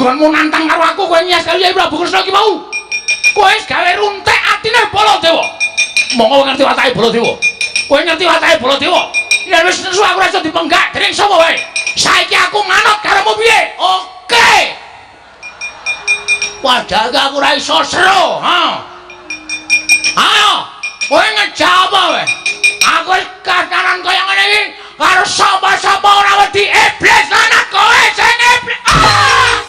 Nggonmu nantang karo aku kowe nyes karo Yai Prabu Kresna iki mau. Kowe wis gawe runtek atine Baladewa. Monggo ngerti watake Baladewa. Kowe ngerti watake Baladewa. Yen wis nesu aku ora iso dipenggak dening sapa wae. Saiki aku manut karomu piye? Oke. Padahal aku ora iso seru, ha. Ayo, kowe ngejak apa kowe? Aku wis katanan kaya ngene iki karo sapa-sapa ora wedi iblis lanat kowe sing iblis. Ah!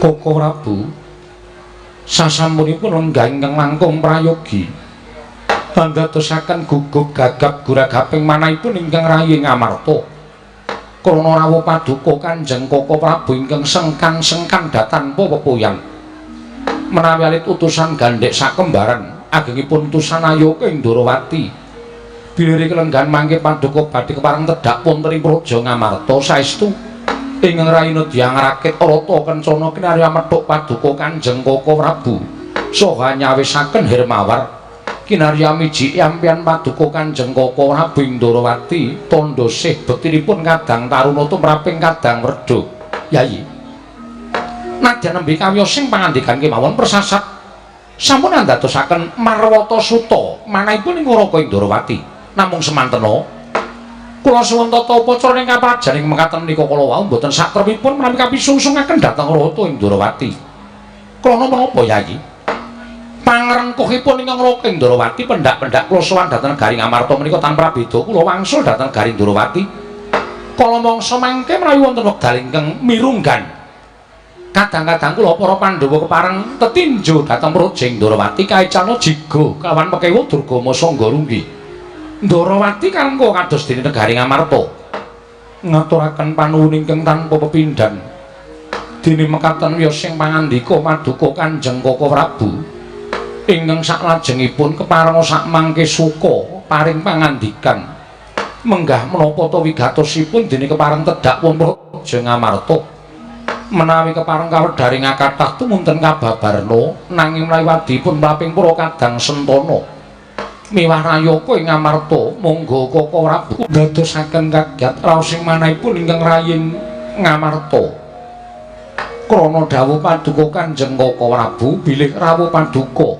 Koko Prabu sasampunipun lenggah ingkang langkung prayogi andadosaken gugup gagap guragaping manahipun ingkang rayi Ngamarta krana rawuh paduka Kanjeng Koko Prabu ingkang sengkan-sengkan datanpa pepuyan menawi alit utusan gandhek sakembaran agengipun utusan Ayoka ing Ndorowati bilih kelenggahan mangke paduka badhe kepareng tedhak wonten ing Praja Ngamarta saestu ingkang rayi nedya ngrakit rata kencana kinarya methuk paduka Kanjeng Koko Prabu saha nyawisaken Hermawar kinarya miji ampian paduka Kanjeng Koko Prabu ing Ndorowati tandha sih bektinipun kadang taruna tumraping kadang werda. Yayi nadyan nembe kawiyosing pangandikan kemawon persasat sampun andadosaken marwata suta manahipun ing Raka Ndorowati namung semantena kula suwun tata upacara ing kaprajan ing mekaten menika kala wau mboten satrepipun menawi kapisungsungaken dhateng Rata ing Ndorowati. Krana menapa Yayi? Pangrengkuhipun ingkang Raka ing Ndorowati pendak-pendak kula sowan dhateng negari Ngamarta menika tanpa prabeda kula wangsul dhateng negari Ndorowati. Kala mangsa mangke menawi wonten wekdal ingkang mirunggan kadang-kadang kula para Pandhawa kepareng tetinju dhateng Praja Ndorowati kaicana jiga kawan pekewa Durgama Sangga Runggi. Ndorowati kalengka kados dene negari Ngamarta ngaturaken panuwun ingkang tanpa pepindhan dene mekaten wiyosing pangandika paduka Kanjeng Koko Prabu ingkang saklajengipun keparenga sakmangke suka paring pangandikan menggah menapa ta wigatosipun dene kepareng tedhak wonten Praja Ngamarta menawi kepareng kawedharing kathah tumunten kababarna nanging menawi wadipun mlaping para kadang sentana miwah rayaka ing Ngamarta monggo Koko Prabu ndadosaken kaget raosing manahipun ingkang raying Ngamarta krana dawuh paduka Kanjeng Koko Prabu bilih rawuh paduka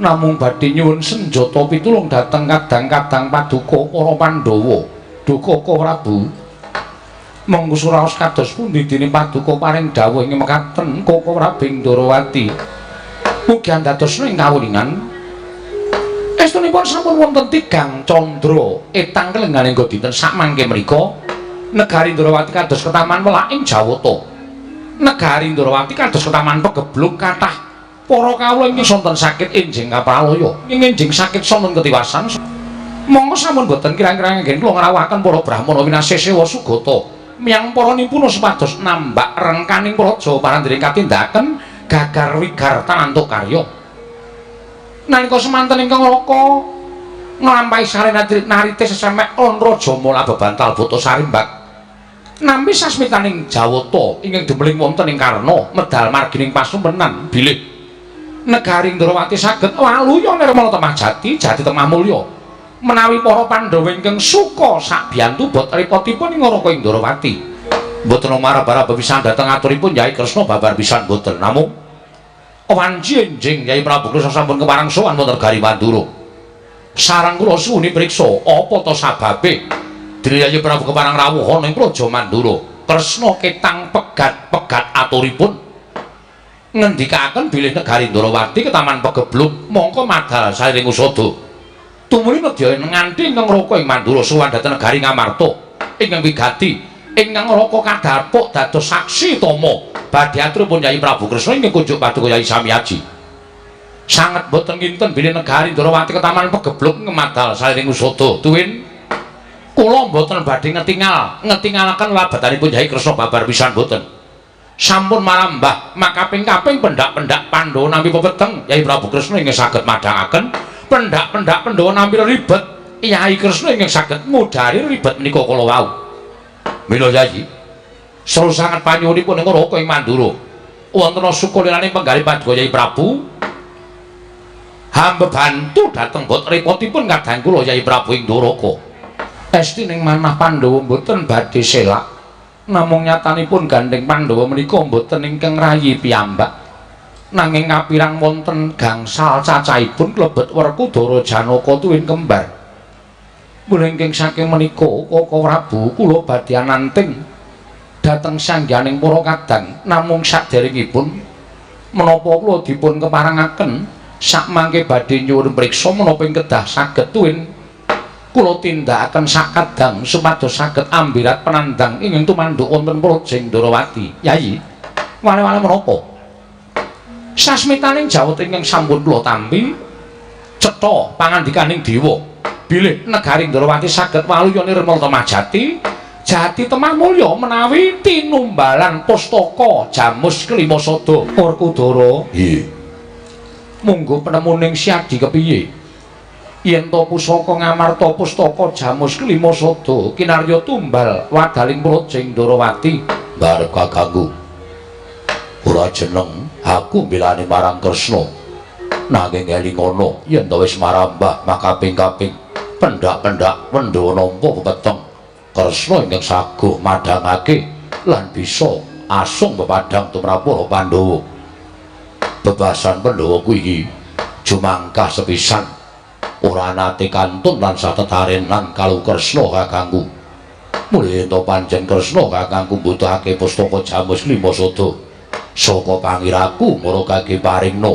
namung badhe nyuwun senjata pitulung dhateng kadang-kadang paduka para Pandhawa. Duh Koko Prabu monggo suraos kados pundi dene paduka paring dawuh ing mekaten Koko Prabu ing Ndorowati mugi andadosna ing kawuningan estunipun sampun wonten tigang candra etang kelengganing dinten sakmangke mriku negari Ndorowati kados ketaman welaking Jawata. Negari Ndorowati kados ketaman pegebluk kathah para kawula ingkang sonten sakit enjing kapralaya ing enjing sakit sonten ketiwasan. Monggo sampun boten kirang-kirang anggen kula ngrawuhaken para brahmana winasih sewa sugata miyang para nimpuna supados nambak rengkaning praja parandene katindakaken gagar wigar tanantuk karya. Nalika semanten ingkang Raka nglampahi sarena narite sesemek lan raja mula bebantal buta sarimbak nampi sasmitaning Jawata ingkang dumeling wonten ing Karna medal margining pasumpenan bilih negari Ndorowati saged waluya nirmala temah jati jati temah mulya menawi para Pandhawa ingkang suka sabiyantu bot ripotipun ing Raka Ndorowati mboten marabara bepisan dhateng aturipun Yai Kresna babar pisan mboten namung wanci enjing Yai Prabu Kresna sampun kepareng sowan wonten negari Mandura. Sareng kula suwuni priksa apa ta sababe dene Yai Prabu kepareng rawuh ana ing Praja Mandura. Kresna ketang pegat-pegat aturipun ngendikaaken bilih negari Ndorowati ketaman pegebluk mongko madal sairing usada. Tumuli nedya nganti ingkang Raka ing Mandura sowan dhateng negari Ngamarta ingkang wigati ingkang Raka kadhapuk dados saksi tama badhe aturipun Yai Prabu Kresna ingkang kunjuk paduka Yai Samiaji. Sanget boten kinten bilih negari Ndorowati ketaman pegebluk ngemadal sairing usada. Tuwin kula mboten badhe ngetingalaken labatanipun Yai Kresna babar pisan boten. Sampun marambah makaping-kaping pendak-pendak Pandhawa nampi pepeteng Yai Prabu Kresna ingkang saged madhangaken pendak-pendak Pandhawa nampi ribet Yai Kresna ingkang saged ngudari ribet menika kala wau. Mila Yai seru sanget panyuwunipun ing Raka ing Mandura. Wonten sukalirane penggalih Paduka Yai Prabu hamba bantu dhateng bot repotipun kadang kula Yai Prabu ing Ndoraka. Esti ning manah Pandhawa mboten badhe selak, namung nyatanipun gandheng Pandhawa menika mboten ingkang rayi piyambak, nanging kapirang wonten gangsal cacahipun klebet Werkudara, Janaka tuwin kembar. Mula ingkang saking menika Kaka Prabu kula badhe ananting dhateng sangganing para kadang, namung saderengipun menapa kula dipun keparengaken sakmangke badhe nyuwun priksa menapa ing kedah saged tuwin kula tindakaken sakadang supados saged ambirat penandang ingkang tumanduk wonten Praja Ndorowati. Yayi, wale-wale menapa? Sasmitaning jawet ingkang sampun kula tampi cetha pangandikaning dewa bilih negari Ndorowati saged waluya nirmala temah jati jati temah mulya menawi tinumbalan pustaka Jamus Kelima Sada. Werkudara, nggih, monggo penemuning Siadi kepiye yen to pusaka Ngamarta pustaka Jamus Kelima Sada kinarya tumbal wadaling Praja Ndorowati. Barep kakangku ora jeneng aku mbelani marang Kresna, nanging elingono yen to wis marambah makaping-kaping pendak-pendak Pandhawa nampa pepeteng Kresna ingkang saguh madhangake lan bisa asung pepadhang tumrap para Pandhawa. Bebasan Pandhawa kuwi iki jumangkah sepisan ora nate kantun lan satetarenan kalau Kresna kakangku. Mula yen to pancen Kresna kakangku mbutuhake pustaka Jamus Lima Sada saka pangiraku mara kage paringna.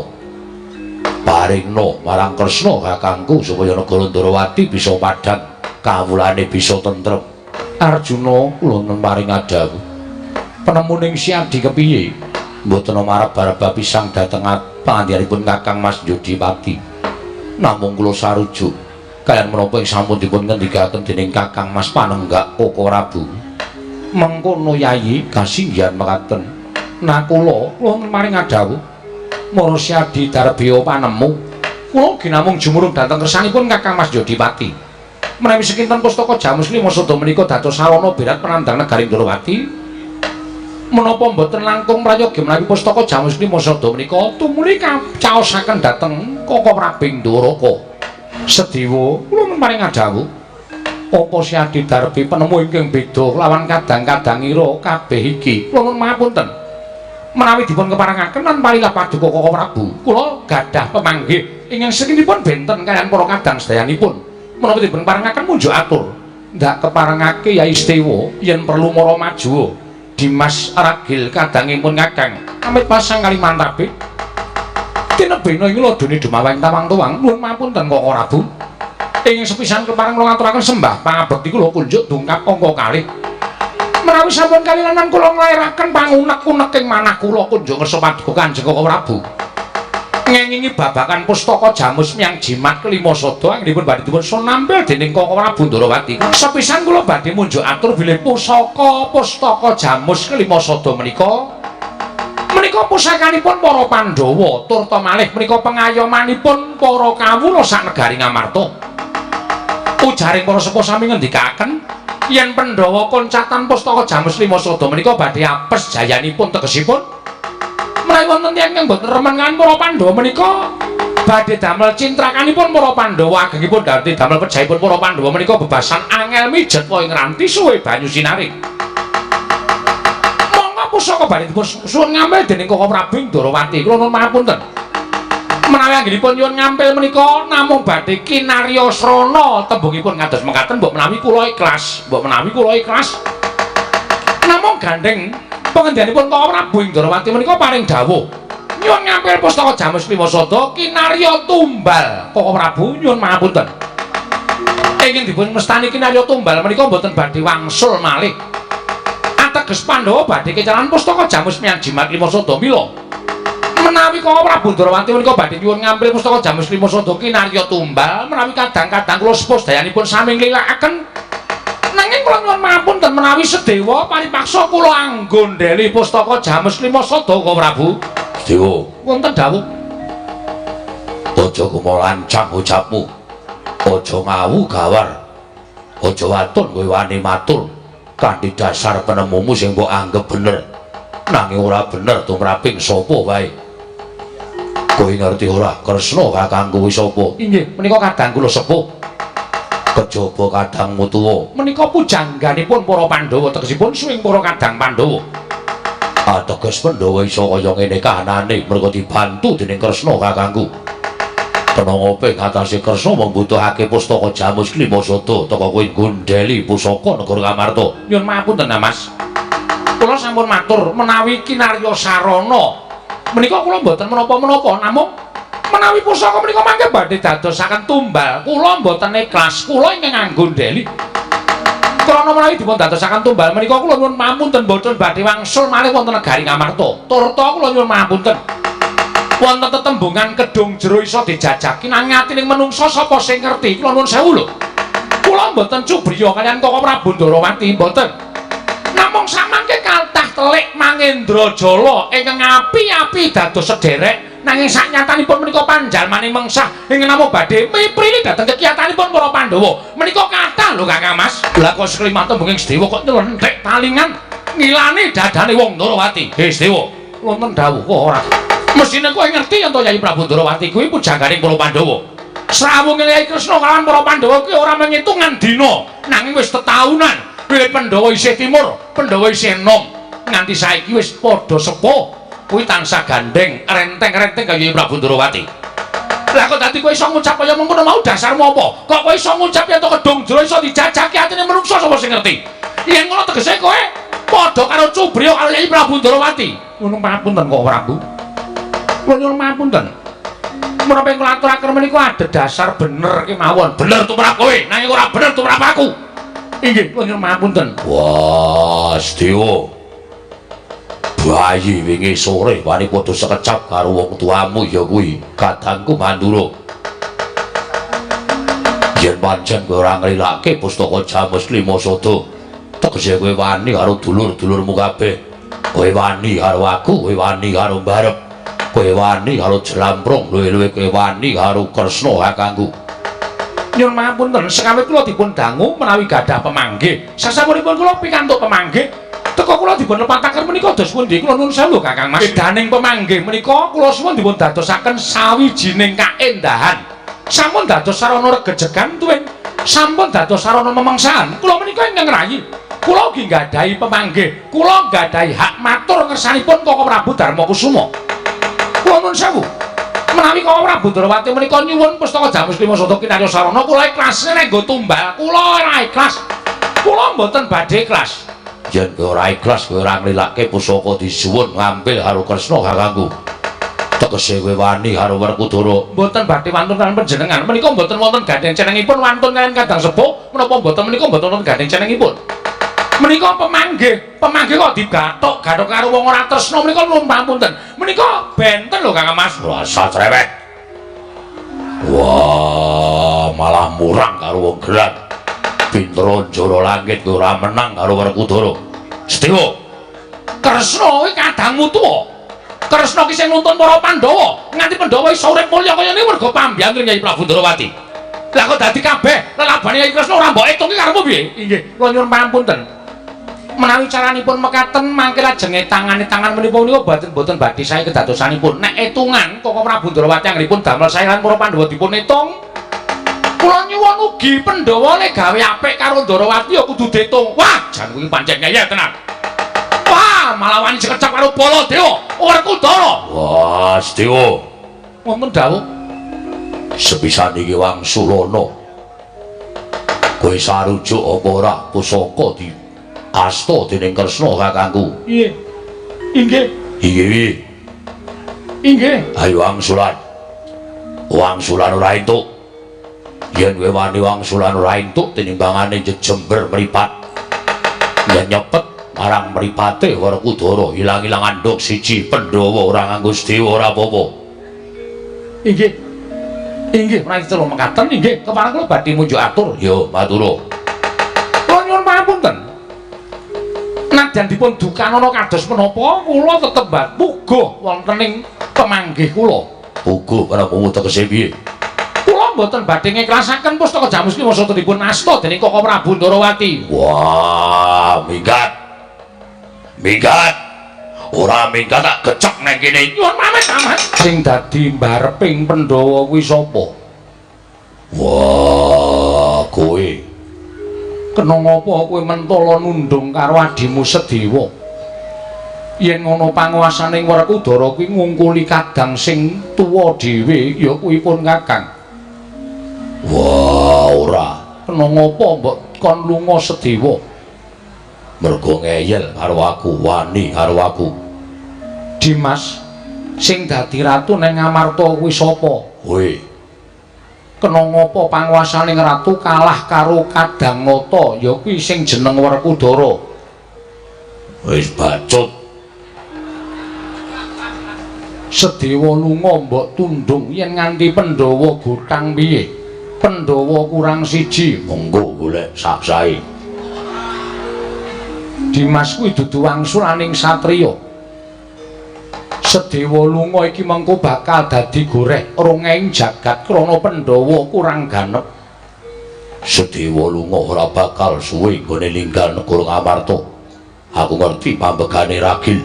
Paringna marang Kresna kakangku supaya negara Ndorowati bisa padhang, kawulane bisa tentrem. Arjuna kula paring adhawuh. Penemuning Siadi kepiye? Mboten marep baraba pisang dhateng pangandikanipun Kakang Mas Jodipati. Namung kula sarujuk kaliyan menapa ing sampun dipun ngendikaken dening Kakang Mas Panenggak Koko Prabu. Mengkono Yayi kasinggihan mekaten. Nah kula paring adhawuh. Mara Siadi darbeya panemu. Kula ugi namung jumurung dhateng kersanipun Kakang Mas Jodipati. Menawi sekinten pustaka Jamus Lima Sada menika dados sarana berat penandang negari Ndorowati, menapa mboten langkung prayogi menawi pustaka Jamus Lima Sada menika tumuli kacaosaken dhateng Kaka Prabu Ndoraka. Sedewa kula paring adhawuh, apa Siadi darbi penemu ingkang beda lawan kadang-kadangira kabeh iki? Kula nuwun pangapunten menawi dipun keparengaken lan parilah paduka Kaka Prabu, kula gadah pemanggih ingkang sekinipun benten kaliyan para kadang sedayanipun. Menapa dipun parengaken munjuk atur ndak keparengake Yai Istewa yen perlu mara maju Dimas ragil kadangipun Kakang amit pasang Kalimantabe tinebena ing ladune dumaweng tawang-tuwang. Nuwun pangapunten Kaka Prabu, ing sepisan kepareng kula ngaturaken sembah pangabekti kula kunjuk dungkap angka kalih. Menawi sampun kalilanan kula nglairaken pangunek-uneking manah kula kunjuk ngersa paduka Kanjeng Kaka Prabu ngengingi babakan pustaka Jamus Miang Jimat Kelima Sada anggenipun badhe dipun sunampil dening Kaka Prabu Ndorowati. Sepisan kula badhe munjuk atur bilih pusaka pustaka Jamus Kelima Sada menika menika pusakanipun para Pandhawa turta malih menika pengayomanipun para kawula sak negari Ngamarta. Ujaring para sepuh sami ngendikaken yen Pandhawa koncatan pustaka Jamus Lima Sada menika badhe apes jayanipun, tegesipun menawi wonten tiyang ingkang boten remen kaliyan para Pandhawa menika badhe damel cintrakanipun para Pandhawa, agengipun dadi damel pejahipun para Pandhawa menika bebasan angel mijet ing ranti suwe banyu sinari. Monggo pusaka badhe dipun suwun ngampil dening Kaka Prabu Ndorowati. Kula nuwun pangapunten menawi anggenipun nyuwun ngampil menika namung badhe kinarya srana tembungipun kados mekaten, mbok menawi kula ikhlas, mbok menawi kula ikhlas. Namung gandheng pengendianipun Kaka Prabu Ndorowati menika paring dawuh nyuwun ngampil pustaka Jamus Lima Sada kinarya tumbal. Kaka Prabu nyuwun pangapunten ingkang dipun mestani kinarya tumbal menika mboten badhe wangsul malih, ateges Pandhawa badhe kecalan pustaka Jamus Miang Jimat Lima Sada. Mila menawi Kaka Prabu Ndorowati menika badhe nyuwun ngampil pustaka Jamus Lima Sada kinarya tumbal, menawi kadang-kadang kula sepuh sedayanipun sami nglilakaken, nanging kula nyuwun pangapunten menawi sedewa paripaksa kula anggondheli pustaka Jamus Lima Sada Kaka Prabu. Sedewa wonten dawuh, aja kumalancang ucapmu, aja ngawu gawar, aja watun kowe wani matur kanthi dasar penemumu sing mbok anggep bener. Nanging ora bener tumraping sapa wae. Kowe ngerti ora Kresna kakangku kuwi sapa? Inggih, menika kadang kula sepuh. Kejaba kadangmu tuwa. Menika pujangganipun para Pandhawa, tegesipun suwing para kadang Pandhawa. Ateges Pandhawa iso kaya ngene kahanane merga dibantu dening Kresna kakangku. Kenanga apa ing atase Kresna mung butuhake pustaka Jamus Klima Sada teka kowe nggondheli pusaka negara Ngamarta. Nyuwun mapunten, Mas. Kula sampun matur menawi kinarya sarana menika kula mboten menapa-menapa, namung menawi pusaka menika mangke badhe dadosaken tumbal kula mboten ikhlas. Kula ingkang nggondheli. Krana menawi dipun dadosaken tumbal menika kula nyuwun pamunten mboten badhe wangsul malih wonten negari Ngamarta. Turta kula nyuwun pamunten. Wonten tetembungan kedung jero iso dijajaki nanging atining menungsa sapa sing ngerti? Kula nuwun sewu lho. Kula mboten cubriya kaliyan Koko Prabu Ndorowati mboten. Namung samangke kathah telik Mangendra Jala ingkang api-api dados sederek nanging saknyatanipun menika panjalmaning mengsah ingkang namung badhe miprili dhateng kekiyatanipun para Pandhawa. Menika kathah lho Kakang Mas. Lah kok seklimah tembunging Sedewa kok nylenthik talingan ngilani dadane wong Ndorowati. He Sedewa, wonten dawuh kok ora. Mesthine kowe ngerti yen to Yayi Prabu Ndorowati kuwi pujangganing para Pandhawa. Srawunge Yayi Kresna kalawan para Pandhawa kuwi ora mengitungan dina, nanging wis tetaunan. Wiwit Pandhawa isih timur, Pandhawa isih enom, nganti saiki wis padha sepuh, kuwi tansah gandeng, renteng-renteng kaya Yayi Prabu Ndorowati. Lah kok dadi kowe iso ngucap kaya mengkono mau dasarmu apa? Kok kowe iso ngucap yen to kedung jero iso dijajaki atine menungsa sapa sing ngerti? Yen ngono tegese kowe padha karo cubriya karo Yayi Prabu Ndorowati. Ngono pamunten kok Prabu. Kula nyuwun pamunten. Menapa ing kula aturaken menika adhedhasar bener kemawon. Bener tumrap kowe, nanging ora bener tumrap aku. Inggih, kula nyuwun pamunten. Wah, Sedewa. Bayi wingi sore wani padha sekecap karo wong tuamu ya kuwi, kadangku Mandura. Yen pancen kowe ora nglilake pustaka Jamus Klima Sada, tegese kowe wani karo dulur-dulurmu kabeh. Kowe wani karo aku, kowe wani karo Mbarep. Kowe wani karo Jlamprong, luwih-luwih kowe wani karo Kresna kakangku. Nyuwun pamunten, sekawit kula dipun dangu menawi gadah pemanggih. Sasampunipun kula pikantuk pemanggih, teka kula dipun lepataken menika dos pundi? Kula nuwun sewu Kakang Mas. Edaning pemanggih menika kula suwun dipun dadosaken sawijining kaendahan. Sampun dados sarana regejegan tuwin sampun dados sarana memengsahan. Kula menika ingkang rayi. Kula ugi nggadahi pemanggih, kula nggadahi hak matur ngersanipun Koko Prabu Darmakusuma. Kula nuwun sewu. Menawi Koko Prabu Ndorowati menika nyuwun pustaka Jamus Klima Sada kinarya sarana, kula ikhlas nek nggo tumbal, kula ora ikhlas. Kula mboten badhe ikhlas. Yen kowe ora ikhlas, kowe ora nglilake pusaka disuwun ngambil karo Kresna kakangku. Tegese kowe wani karo Werkudara. Mboten badhe wantun kaliyan panjenengan. Menika mboten wonten gandheng cenengipun wantun kaliyan kadang sepuh, menapa mboten menika mboten wonten gandheng cenengipun. Menika pemanggih, pemanggih kok digathuk-gathuk karo wong ora tresna menika nuwun pamunten. Menika benten lho Kakang Mas. Rasa cerewet. Wah, malah murang karo wong gerak. Pinter njara langit kowe ora menang karo Werkudara. Sedewa. Kresna kuwi kadangmu tuwa. Kresna ki sing nuntun para Pandhawa, nganti Pandhawa iso urip mulya kaya ngene mergo pambiyantu Kyai Prabu Ndorowati. Lah kok dadi kabeh lelabane Kyai Kresna ora mbok etung ki karepmu piye? Inggih, kula nyuwun pamunten. Menawi caranipun mekaten mangke lajeng tangane tangan menika menika boten badhe sae kedadosanipun. Nek etungan Koko Prabu Ndorowati anggenipun damel sae lan para Pandhawa dipun etung, kula nyuwun ugi Pandhawa le gawe apik karo Ndorowati ya kudu diitung. Wah, jan kuwi pancen ngeyel tenan. Wah, malah wani sekecap karo Baladewa, Werkudara. Wah, Sedewa. Wonten dawuh. Sepisan iki Wangsulana. Kowe sarujuk apa ora pusaka di asta dening Kresna kakangku? Nggih. Inggih. Inggih. Inggih. Ayo wangsulan. Wangsulan ora entuk. Yen kowe wani wangsulan ora entuk tinimbangane jejember mripat. Yen nyepet marang mripate Werkudara ilang-ilang andhuk siji Pandhawa ora nganggo Sedewa ora apa-apa. Inggih. Inggih, menawi celuk mekaten inggih kepareng kula badhe munjuk atur. Ya, matur. Kula nyuwun pangapunten. Nadyan dipun dukanana kados menapa kula tetep puguh wonten ing pemanggih kula. Puguh prabu tegese piye? Kula mboten badhe ngiklasaken pustaka Jamus Klima Sata dipun asta dening Koko Prabu Ndorowati. Wah, minggat. Minggat. Ora minggat tak gecek nang kene. Nyuwun pamit, Paman. Sing dadi mbareping Pandhawa kuwi sapa? Wah, kowe. Kena ngapa kowe mentala nundung karo adimu Sedewa? Yen ngono panguwasaning Werkudara kuwi ngungkuli kadang sing tuwa dhewe ya kuwi pun Kakang. Wah, ora. Kena ngapa mbok kon lunga Sedewa? Mergo ngeyel karo aku, wani karo aku. Dimas, sing dadi ratu nang Ngamarta kuwi sapa? Kowe. Kena ngapa panguwasaning ratu kalah karo Kadang Nata ya kuwi sing jeneng Werkudara. Wis bacut. Sedewa lunga mbok tundung yen nganti Pandhawa gotang piye? Pandhawa kurang siji, monggo golek saksae. Dimas kuwi dudu wangsulaning satriya. Sedewa lunga iki mengko bakal dadi goreh rongeng jagat krana Pandhawa kurang ganep. Sedewa lunga ora bakal suwe nggone ninggal negara Ngamarta. Aku ngerti pambegane ragil.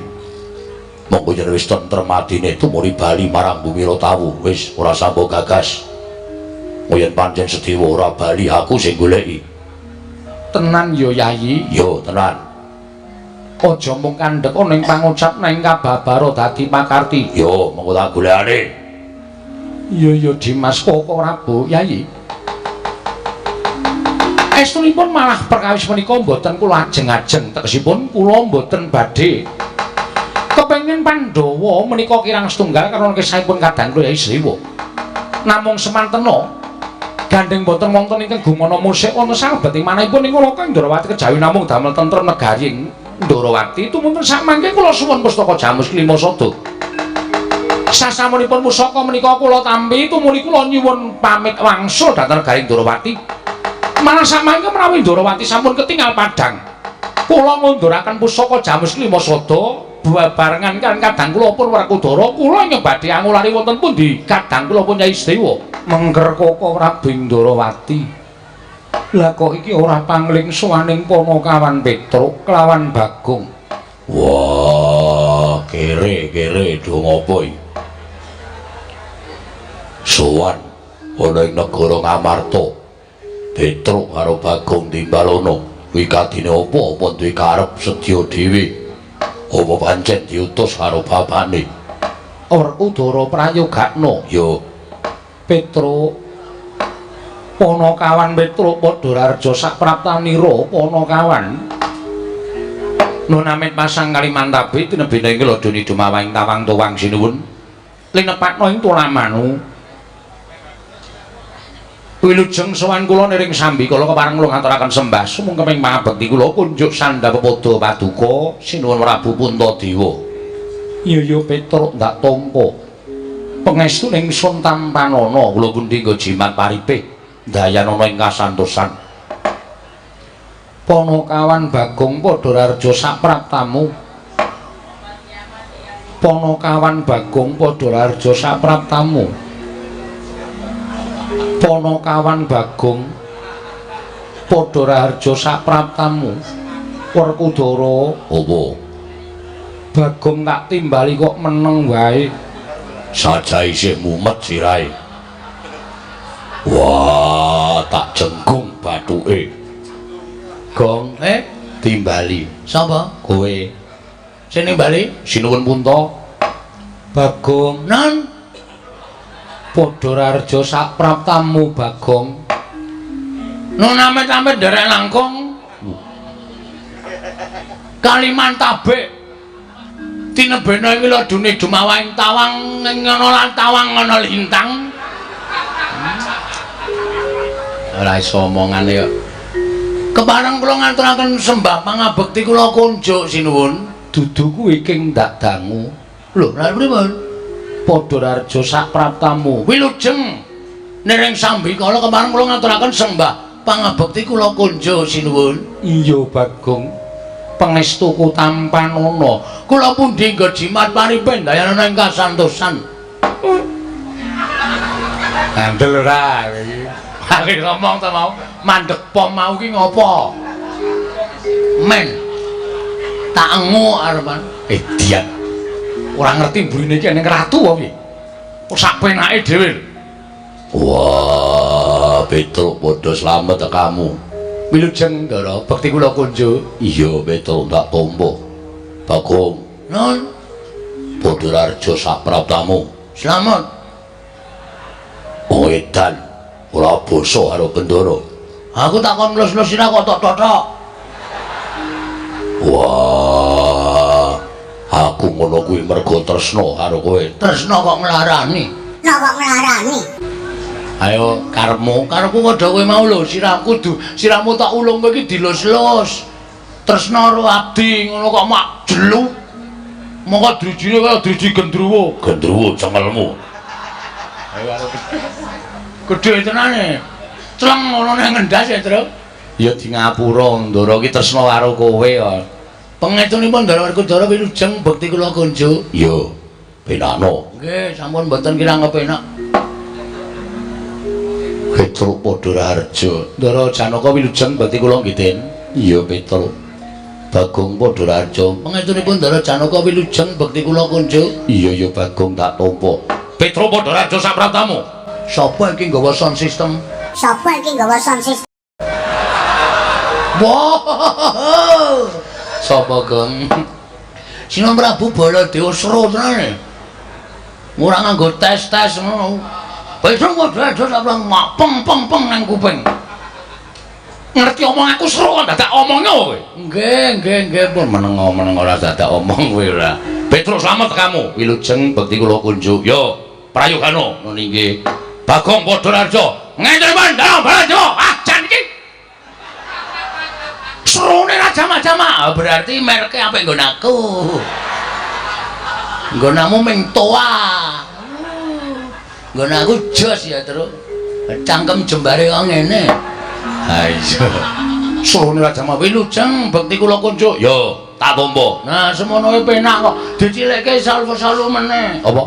Monggo yen wis tentrem atine tumuli bali marang Bumi Rotawu, wis ora sambo gagas. Yen pancen Sedewa ora bali aku sing goleki. Tenan ya Yayi? Yo tenan. Aja mung kandhek ana ing pangucap nang kababara dadi pakarti. Yo monggo tak golekane. Iya ya Dimas Koko Prabu Yayi. Estunipun malah perkawis menika mboten kula ajeng-ajeng, tegesipun kula mboten badhe kepengin Pandhawa menika kirang setunggal karena kisahipun kadang kula Yayi Sedewa. Namung semantena gandeng mboten wonten ingkang gumana musik wonten salebeting manahipun ing Loka Ndrawati kejawi namung damel tentrem negari Ndrawati tumunten sakmangke kula suwun pustaka Jamus Klima Sada. Sasampunipun pusaka menika kula tampi tumuli kula nyuwun pamit wangsul dhateng negari Ndrawati. Malah sakmangke menawi Ndrawati sampun ketingal padhang, kula ngunduraken pusaka Jamus Klima Sada bebarengan kan kadang kula pun Werkudara kula ingkang badhe angulari wonten pundi kadang kula pun Yai Sedewa. Mengker Koko Prabu Ndrawati. Lah kok iki ora pangling sowaning Panakawan Petruk kelawan Bagong. Wah, kere-kere do ngopo iki? Sowan ana ing negara Ngamarta. Petruk karo Bagong timbalono. Kuwi kadine apa apa duwe karep sedya dhewe? Apa pancen diutus karo bapakne? Werkudara prayogakna. Ya. Petruk Panakawan Petruk padha raharja sapraptanira Panakawan. Nun amit pasang Kalimantabe tinebina ing lodoni dumawahing tawang tuwang sinuwun. Linepakna ing tulamanu. Wilujeng sowan kula niring sambi kala kepareng kula ngaturaken sembah sumungkeming pangabekti kula kunjuk sandha pepadha paduka sinuwun Prabu Puntadewa. Iya ya Petruk ndak tampa. Pangestu ingsun tampanana kula pundi nggo jimat paripih dayanana ing kasantosan. Panakawan Bagong padha raharja sapraptamu. Panakawan Bagong padha raharja sapraptamu. Panakawan Bagong padha raharja sapraptamu. Werkudara, apa? Bagong tak timbali kok meneng wae. Saja isih mumet sirahe. Wah, tak jenggung bathuke. Gong, timbali. Sapa? Kowe. Sing nimbali? Sinuwun Punta. Bagong, nan padha raharja sapraptamu Bagong. Nun amit-amit nderek langkung. Kalimantabe. Tinebena ing ladune dumawahing tawang ing ana lan tawang ana lintang. Ora iso omongane kok. Kepareng kula ngaturaken sembah pangabekti kula kunjuk sinuwun. Dudu kuwi king ndak dangu. Lho, lha pripun? Padha raharja sapraptamu. Wilujeng niring sambikala kepareng kula ngaturaken sembah pangabekti kula kunjuk sinuwun. Iya Bagong. Pangestuku tampanana. Kula pundi nggo jimat paripih dayanana ing kasantosan. Ngandel ora iki. Mari ngomong ta mau, mandek pom mau ki ngopo? Men. Tak engu arepan. Edian. Ora ngerti mburine iki eneng ratu apa piye? Kok sak penake dhewe lho. Wah, Petruk padha slamet kamu. Wilujeng Ndara, bekti kula kunjuk. Iya, Petruk tak tampa. Bagong, Nun, padha raja sak praptamu. Slamet. Oh, edan. Ora basa karo Bendara. Aku tak kon nglus-nglus sira kok tok totok. Wah, aku ngono kuwi mergo tresna karo kowe. Tresna kok nglarani. Lah kok nglarani? Ayo karepmu, karepku padha kowe mau lho, sirahku du, sirahmu tak ulung kowe iki dilus-lus. Tresna karo abdi ngono kok mak jelu. Mongko drijine kaya driji gendruwo. Gendruwo cengelmu. Ayo karo gedhe tenane. Cleng ngono nang ngendas ya, Truk. Ya di ngapura Ndara iki tresna karo kowe ya. Pangestunipun Ndara Werkudara wilujeng bekti kula kunjuk. Iya, penakno. Nggih, sampun mboten kirang kepenak. Petruk padha raharja. Ndara Janaka wilujeng bekti kula nggih, Den. Iya, Petruk. Bagong padha raharja. Pangestunipun Ndara Janaka wilujeng bekti kula kunjuk. Iya, ya Bagong tak tampa. Petruk padha raharja sak praptamu. Sapa iki nggawa sound system? Sapa iki nggawa sound system? Wah. Sapa, Gong? Sinuwun Prabu Baladewa seru tenan. Ora nganggo tes-tes ngono. Petruk padha raharja sak mak peng peng peng nang kuping. Ngerti omong aku seru kok dadak omongnya kowe. Nggih, nggih, nggih pun meneng-meneng ora dadak omong kowe ora. Petruk slamet kamu. Wilujeng bekti kula kunjuk. Yo, prayogano. Ngono nggih. Bagong padha raharja. Ngentenipun Ndara Baladewa. Ah, jan iki. Serune ra jamak-jamak. Berarti merke apik nggon aku. Nggonamu ming toa. Nggon aku jos ya, Truk. Cangkem jembare kok ngene. Ha iya. Serune ra jamak wilujeng bekti kula kunjuk. Yo, tak tampa. Nah, semono e penak kok. Dicilikke salvo-salu meneh. Apa?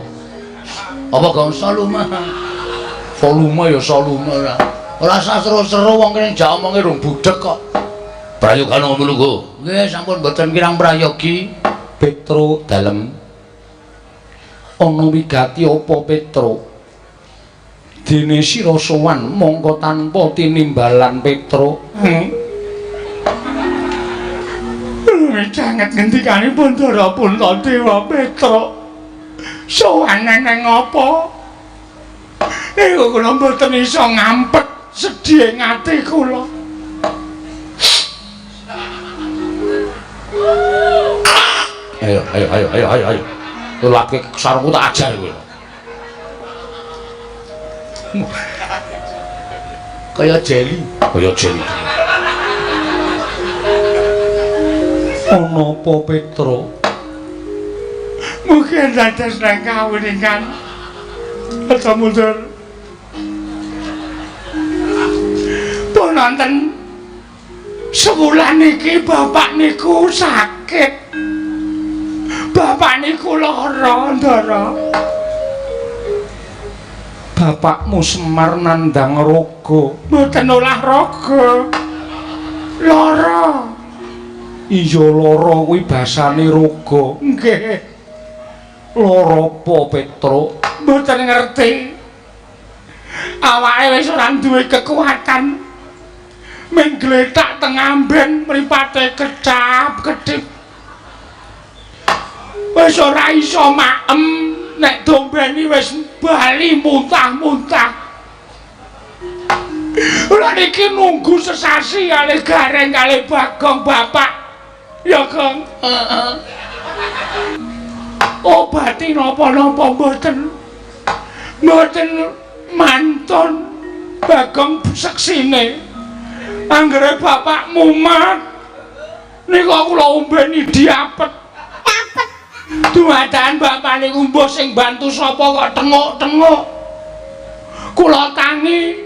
Apa gong volume? Volume ya volume ora. Ora usah seru-seru wong kene jak omonge rung budhek kok. Prayogano mlugu. Nggih, sampun mboten kirang prayogi. Petruk dalem. Ana wigati apa Petruk? Dene sira sowan mongko tanpa tinimbalan Petruk. Sanget ngendikanipun Ndara Puntadewa Petruk. Sowan neng apa? Niku kula mboten iso ngampet sedih ing ati kula. Ayo, ayo, ayo, ayo, ayo, ayo. Laki sarungku tak ajar kowe. Kaya jeli, kaya jeli. Ana apa Petruk? Mungkin dados nang kawuningan. Aja mundur. Pun nonton sewulan iki bapak niku sakit. Bapak niku lara, Ndara. Bapakmu Semar nandhang raga. Mboten olah raga. Lara. Iya lara kuwi basane raga. Nggih. Lara apa Petruk? Mboten ngerti. Awake wis ora duwe kekuatan. Ming gletak teng amben mripate kecap-kedip. Wis ora iso maem, nek dombeni wis bali muntah-muntah. Ora niki nunggu sesasi kalih Gareng kalih Bagong bapak. Ya, Gong. Heeh. Obati napa-napa mboten. Mboten mantun Bagong seksine. Anggere bapak mumat niku kula ombeni diapet. Apet. Dumadaan bapak niku mbuh sing bantu sapa kok tenguk-tenguk. Kula tangi.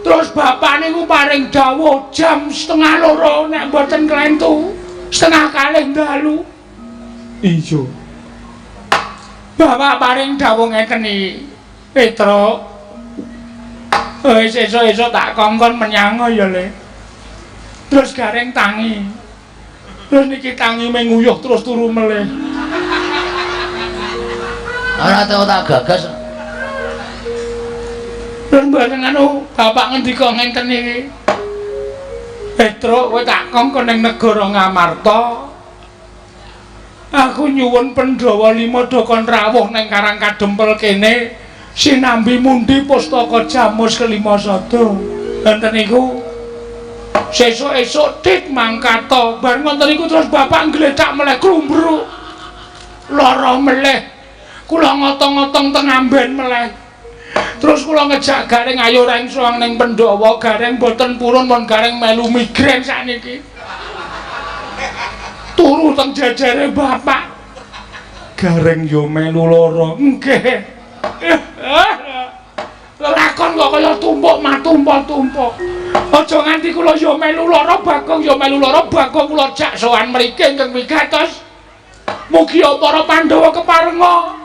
Terus bapak niku paring dawuh jam 1:30 nek mboten klentu 1:30 dalu. Iya. Bapak paring dawuh ngeten iki. Petruk. Wis esuk-esuk tak kongkon menyang ya, Le. Terus Gareng tangi. Terus niki tangi menguyuh terus turu meleh. Ora tau tak gagas. Terus mboten anu bapak ngendika ngenten iki. Petruk kowe tak kongkon ning negara Ngamarta. Aku nyuwun Pandhawa lima do kon rawuh ning Karang Kadempel kene sinambi mundi pustaka Jamus kelima sada. Enten niku sesuk-esuk tit mangkata. Bar ngoten niku terus bapak nggletak meleh klumbruk. Lara meleh. Kula ngotong-ngotong teng amben meleh. Terus kula ngejak Gareng ayo reng sowan ning Pandhawa, Gareng boten purun mon Gareng melu migrain sakniki. Turu teng jejere bapak. Gareng yo melu lara. Nggih. Lelakon kok kaya tumpuk matumpuk-tumpuk. Aja nganti kula yo melu lara, Bagong yo melu lara, Bagong kula jak sowan mriki ingkang wigatos. Mugi para Pandhawa keparenga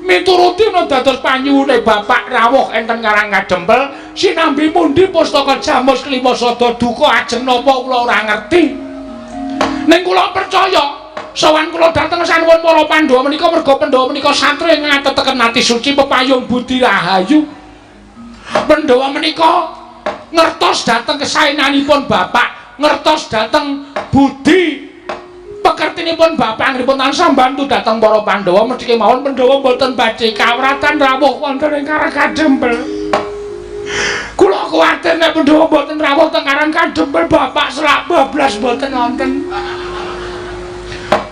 mituruti dados panyuwune bapak rawuh enten Karang Kadempel sinambi mundi pustaka Jamus kelima sada duka ajeng napa kula ora ngerti. Ning kula percaya sowan kula dhateng sanuwun para Pandhawa menika merga Pandhawa menika satriya ngateteken ati suci pepayung budi rahayu. Pandhawa menika ngertos dhateng kesaenanipun bapak, ngertos dhateng budi pekertinipun bapak anggenipun tansah mbantu dhateng para Pandhawa mesti kemawon Pandhawa mboten badhe kawratan rawuh wonten ing Karang Kadempel. Kula kuwatir nek Pandhawa mboten rawuh teng Karang Kadempel bapak selak bablas mboten wonten.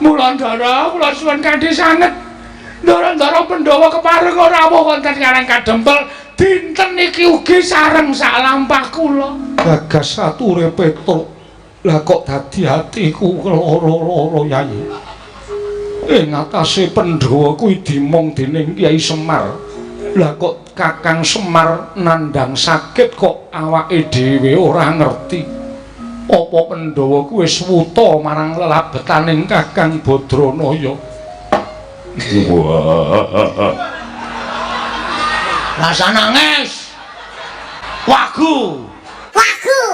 Mula ndara kula suwun kanthi sanget. Ndara-ndara Pandhawa kepareng rawuh wonten Karang Kadempel dinten niki ugi sareng sak lampah kula. Gagas ature Petruk. Lah kok dadi atiku loro-loro Yai. Ing atase Pandhawa kuwi dimong dening Kyai Semar. Lah kok Kakang Semar nandhang sakit kok awake dhewe ora ngerti. Apa Pandhawa kuwi wis wuta marang lelabetaning Kakang Badranaya? Wah. Rasa nangis. Wagu. Wagu.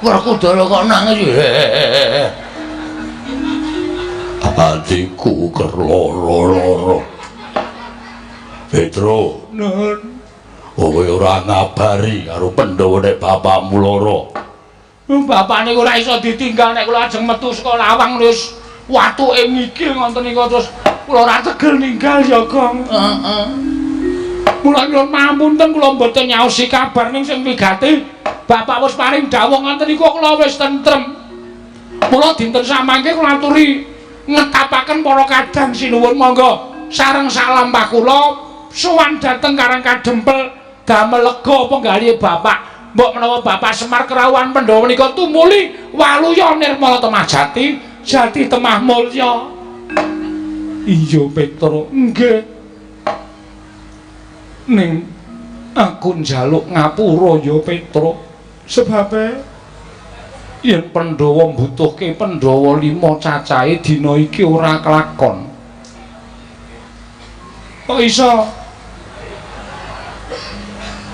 Werkudara kok nangis. Atiku kerloro-loro. Petro, Nun. Kowe ora ngabari karo Pandhawa nek bapakmu lara. Bapak niku ora iso ditinggal nek kula ajeng metu saka lawang wis watuke ngigil ngoten niku terus kula ora tegel ninggal ya, Gong. Heeh. Mula nyuwun pamunten kula mboten nyaosi kabar ning sing wigati. Bapak wis paring dawuh ngoten niku kula wis tentrem. Mula dinten samangke kula aturi ngetapaken para kadang sinuwun monggo sareng salampah kula sowan dhateng Karang Kadempel damel lega penggalihe bapak. Mbok menawa Bapak Semar kerawuhan Pandhawa menika tumuli waluya nirmala temah jati, jati temah mulya. Iya Petro, nggih. Ning aku njaluk ngapura ya Petro. Sebabe yen Pandhawa mbutuhke Pandhawa lima cacahe dina iki ora kelakon. Kok iso?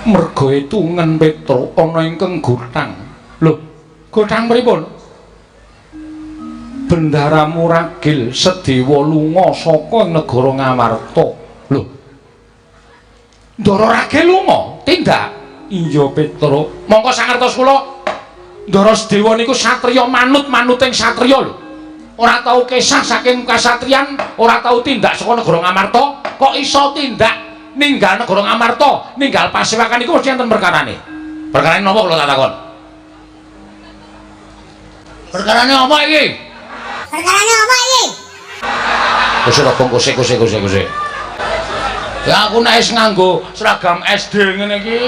Merga etungen Petro ana ingkang gothang. Lho, gothang pripun? Bendara Muragil Sedewa lunga saka negara Ngamarta. Lho. Ndara Ragil lunga? Tindak. Iya Petro. Mongko sangertos kula Ndara Sedewa niku satriya manut-manuting satriya lho. Ora tau kesah saking kasatriyan, ora tau tindak saka negara Ngamarta, kok iso tindak ninggal negara Ngamarta, ninggal pasewakan iku mesti enten perkarane. Perkarane napa kula tak takon? Perkarane apa iki? Perkarane apa iki? Wis ora kose kose kose kose. Ya aku nek wis nganggo seragam SD ngene iki.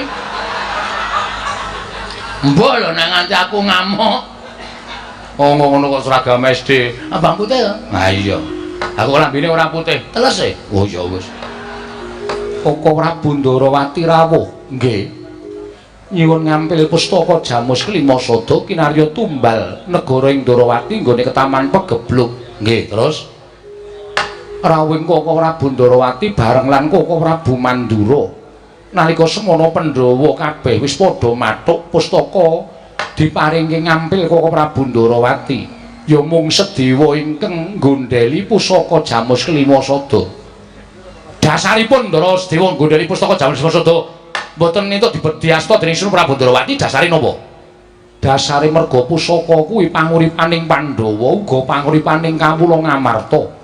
Mbok lho nek nganti aku ngamuk. Oh ngono kok seragam SD. Abang putih ya? Ha iya. Aku lambene ora putih. Teles e. Oh ya wis. Koko Prabu Ndarawati rawuh. Nggih. Nyuwun ngampil pustaka Jamus kelima sada kinarya tumbal negara ing Ndarawati nggone ketaman Pegebluk. Nggih, terus rawuhing Koko Prabu Ndarawati bareng lan Koko Prabu Mandura. Nalika semono Pandhawa kabeh wis padha mathuk pustaka diparingke ngampil Koko Prabu Ndarawati. Ya mung Sedewa ingkang nggondheli pusaka Jamus Kelima Sada. Dasaripun Ndara Sedewa nggondheli pusaka Jamus Kelima Sada mboten entuk dibediasta dening Sri Prabu Ndrawati dasare napa? Dasare merga pusaka kuwi panguripaning Pandhawa uga panguripaning kawula Ngamarta.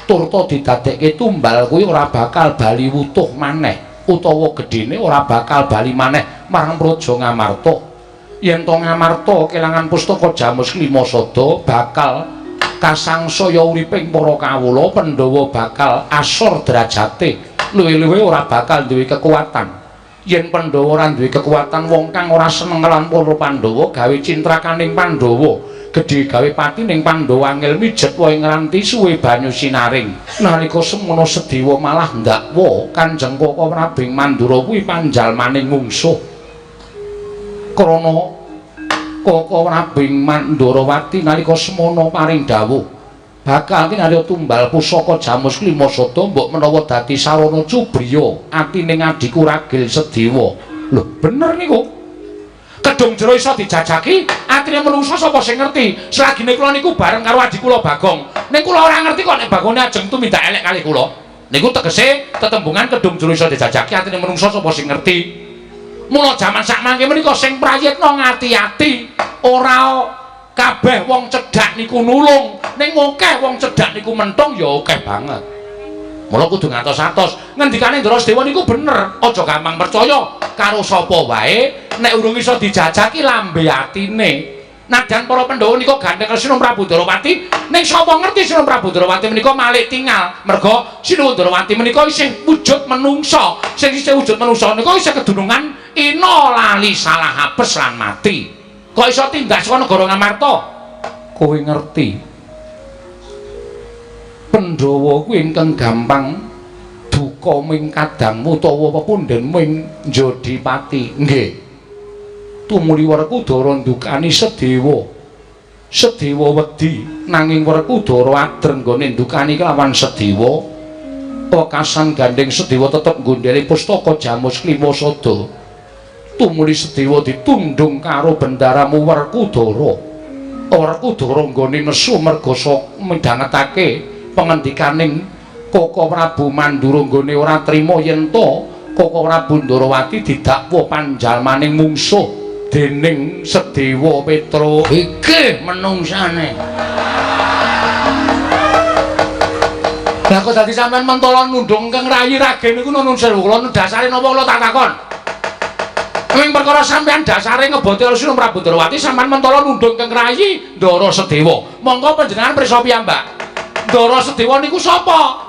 Turta didadekke tumbal kuwi ora bakal bali wutuh maneh utawa gedhene ora bakal bali maneh marang Praja Ngamarta. Yen to Ngamarta kelangan pustaka Jamus Kelima Sada bakal kasangsaya uriping para kawula, Pandhawa bakal asor derajate, luwih-luwih ora bakal duwe kekuatan. Yen Pandhawa ora duwe kekuatan, wong kang ora seneng lan para Pandhawa gawe cintrakaning Pandhawa, gedhe gawe patining Pandhawa angel mijet wae ngranti suwe banyu sinaring. Nalika semono Sedewa malah ndakwa Kanjeng Koko Prabing Mandura kuwi panjalmaning mungsuh. Krana Koko Prabing Mandurawati nalika semono paring dawuh bakal kinarya tumbal pusaka Jamus Kelima Sada mbok menawa dadi sarana cubriya atine adhiku Ragil Sedewa. Lho bener niku. Kedung jero iso dijajaki atine menungsa sapa sing ngerti. Selagine kula niku bareng karo adhi kula Bagong. Ning kula ora ngerti kok nek Bagone ajeng tumindak elek kalih kula. Niku tegese tetembungan kedung jero iso dijajaki atine menungsa sapa sing ngerti. Mula jaman sakmangke menika sing prayitna ngati-ati, ora kabeh wong cedhak niku nulung, ning akeh wong cedhak niku mentung ya akeh banget. Mula kudu ngantos-atos. Ngendikane Ndara Sedewa niku bener, aja gampang percaya karo sapa wae nek urung iso dijajaki lambe atine. Nadyan para Pandhawa nika gandeng karo Sinuwun Prabu Ndrawati, ning sapa ngerti Sinuwun Prabu Ndrawati menika malik tingal. Merga Sinuwun Ndrawati menika isih wujud menungsa. Sing isih wujud menungsa nika isih kedunungan ina lali salah apes lan mati. Kok iso tindak saka negara Ngamarta? Kowe ngerti. Pandhawa kuwi ingkang gampang duka ming kadangmu utawa pepundhenmu ing Jodipati. Nggih. Tumuli Werkudara ndukani Sedewa. Sedewa wedi nanging Werkudara adreng nggone ndukani kelawan Sedewa. Wekasan gandeng Sedewa tetep nggondheli pustaka Jamus Kelima Sada. Tumuli Sedewa ditundung karo bendaramu Werkudara. Werkudara nggone nesu merga midhangetake pengendikaning Koko Prabu Mandura nggone ora trima yen to Koko Prabu Ndrawati didakwa panjalmaning mungsuh dening Sedewa Petro. Iki menungsane. Lah kok dadi sampean mentolo nundung kang rayi ragen niku nun sewu kula dasare napa kula tak takon. Ing perkara sampean dasare ngebote Sinuwun Prabu Ndrawati sampean mentolo nundung kang rayi Ndara Sedewa. Monggo panjenengan prisa piyambak. Ndara Sedewa niku sapa?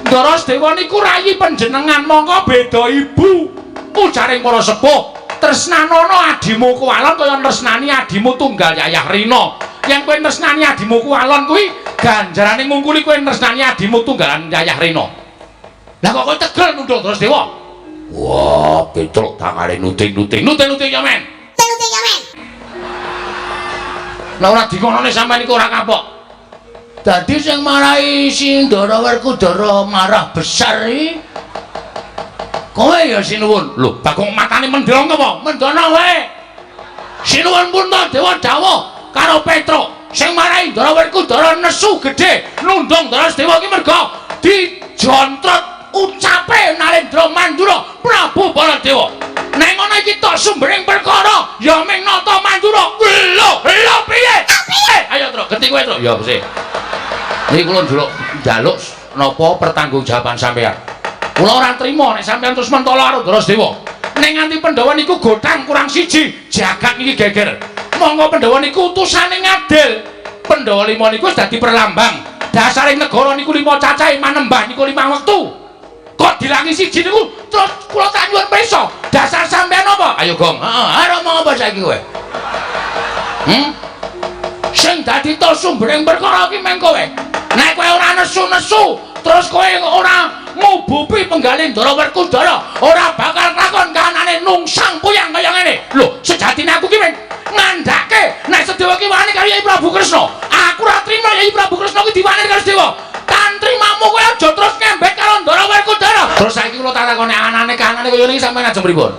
Ndara Sedewa niku rayi panjenengan, monggo beda ibu. Ujaring para sepuh, tresnanono adimu kuwalon kaya tresnani adimu tunggal Yayah Rina. Yen kowe tresnani adimu kuwalon kuwi ganjarane ngungkuli kowe tresnani adimu tunggalan Yayah Rina. Lah kok kowe tegel nunduk Ndara Sedewa? Wah, Petruk tangane nuting-nuting. Nuting-nuting ya men. Nuting ya men. Lah ora dikonone sampean iku ora kapok. Dadi sing marahi si Ndara Werkudara marah besar iki kowe ya Sinuwun. Lho, Bagong matane mendhong apa? Mendhono wae. Sinuwun Puntadewa dawuh karo Petruk sing marahi Ndara Werkudara nesu gedhe nundung Ndara Sedewa iki merga dijontrot ucape Narendra Mandura Prabu Baladewa. Nek ngono iki tok sumbering perkara ya ming nata Mandura. Lho, lho piye? Ayo Truk, genti kowe Truk. Ya sih. Niki kula njaluk napa pertanggungjawaban sampean. Kula ora trima nek sampean terus mentolo karo Ndara Sedewa. Nek nganti Pandhawa niku gotang kurang siji, jagat niki geger. Monggo Pandhawa niku utusane ngadil. Pandhawa lima niku wis dadi perlambang. Dasare negara niku lima cacahe manembah niku lima wektu. Kok dilangi siji niku terus kula tak nyuwun pirsa. Dasar sampean apa? Ayo Gong. Heeh, arep omong apa saiki kowe? Sing dadi to sumbering perkara iki meng kowe. Nek kowe ora nesu-nesu, terus kowe ora ngubupi penggalih Ndara Werkudara, ora bakal lakon kahanane nungsang puyang kaya ngene. Lho, sejatine aku ki meng ngandhake nek Sedewa ki wani karo Yai Prabu Kresna. Aku ora trima Yai Prabu Kresna ki diwani karo Sedewa. Tantrimamu kowe aja terus ngembek karo Ndara Werkudara. Terus saiki kula tak takoni anane kahanane kaya niki sampeyan ajeng pripun?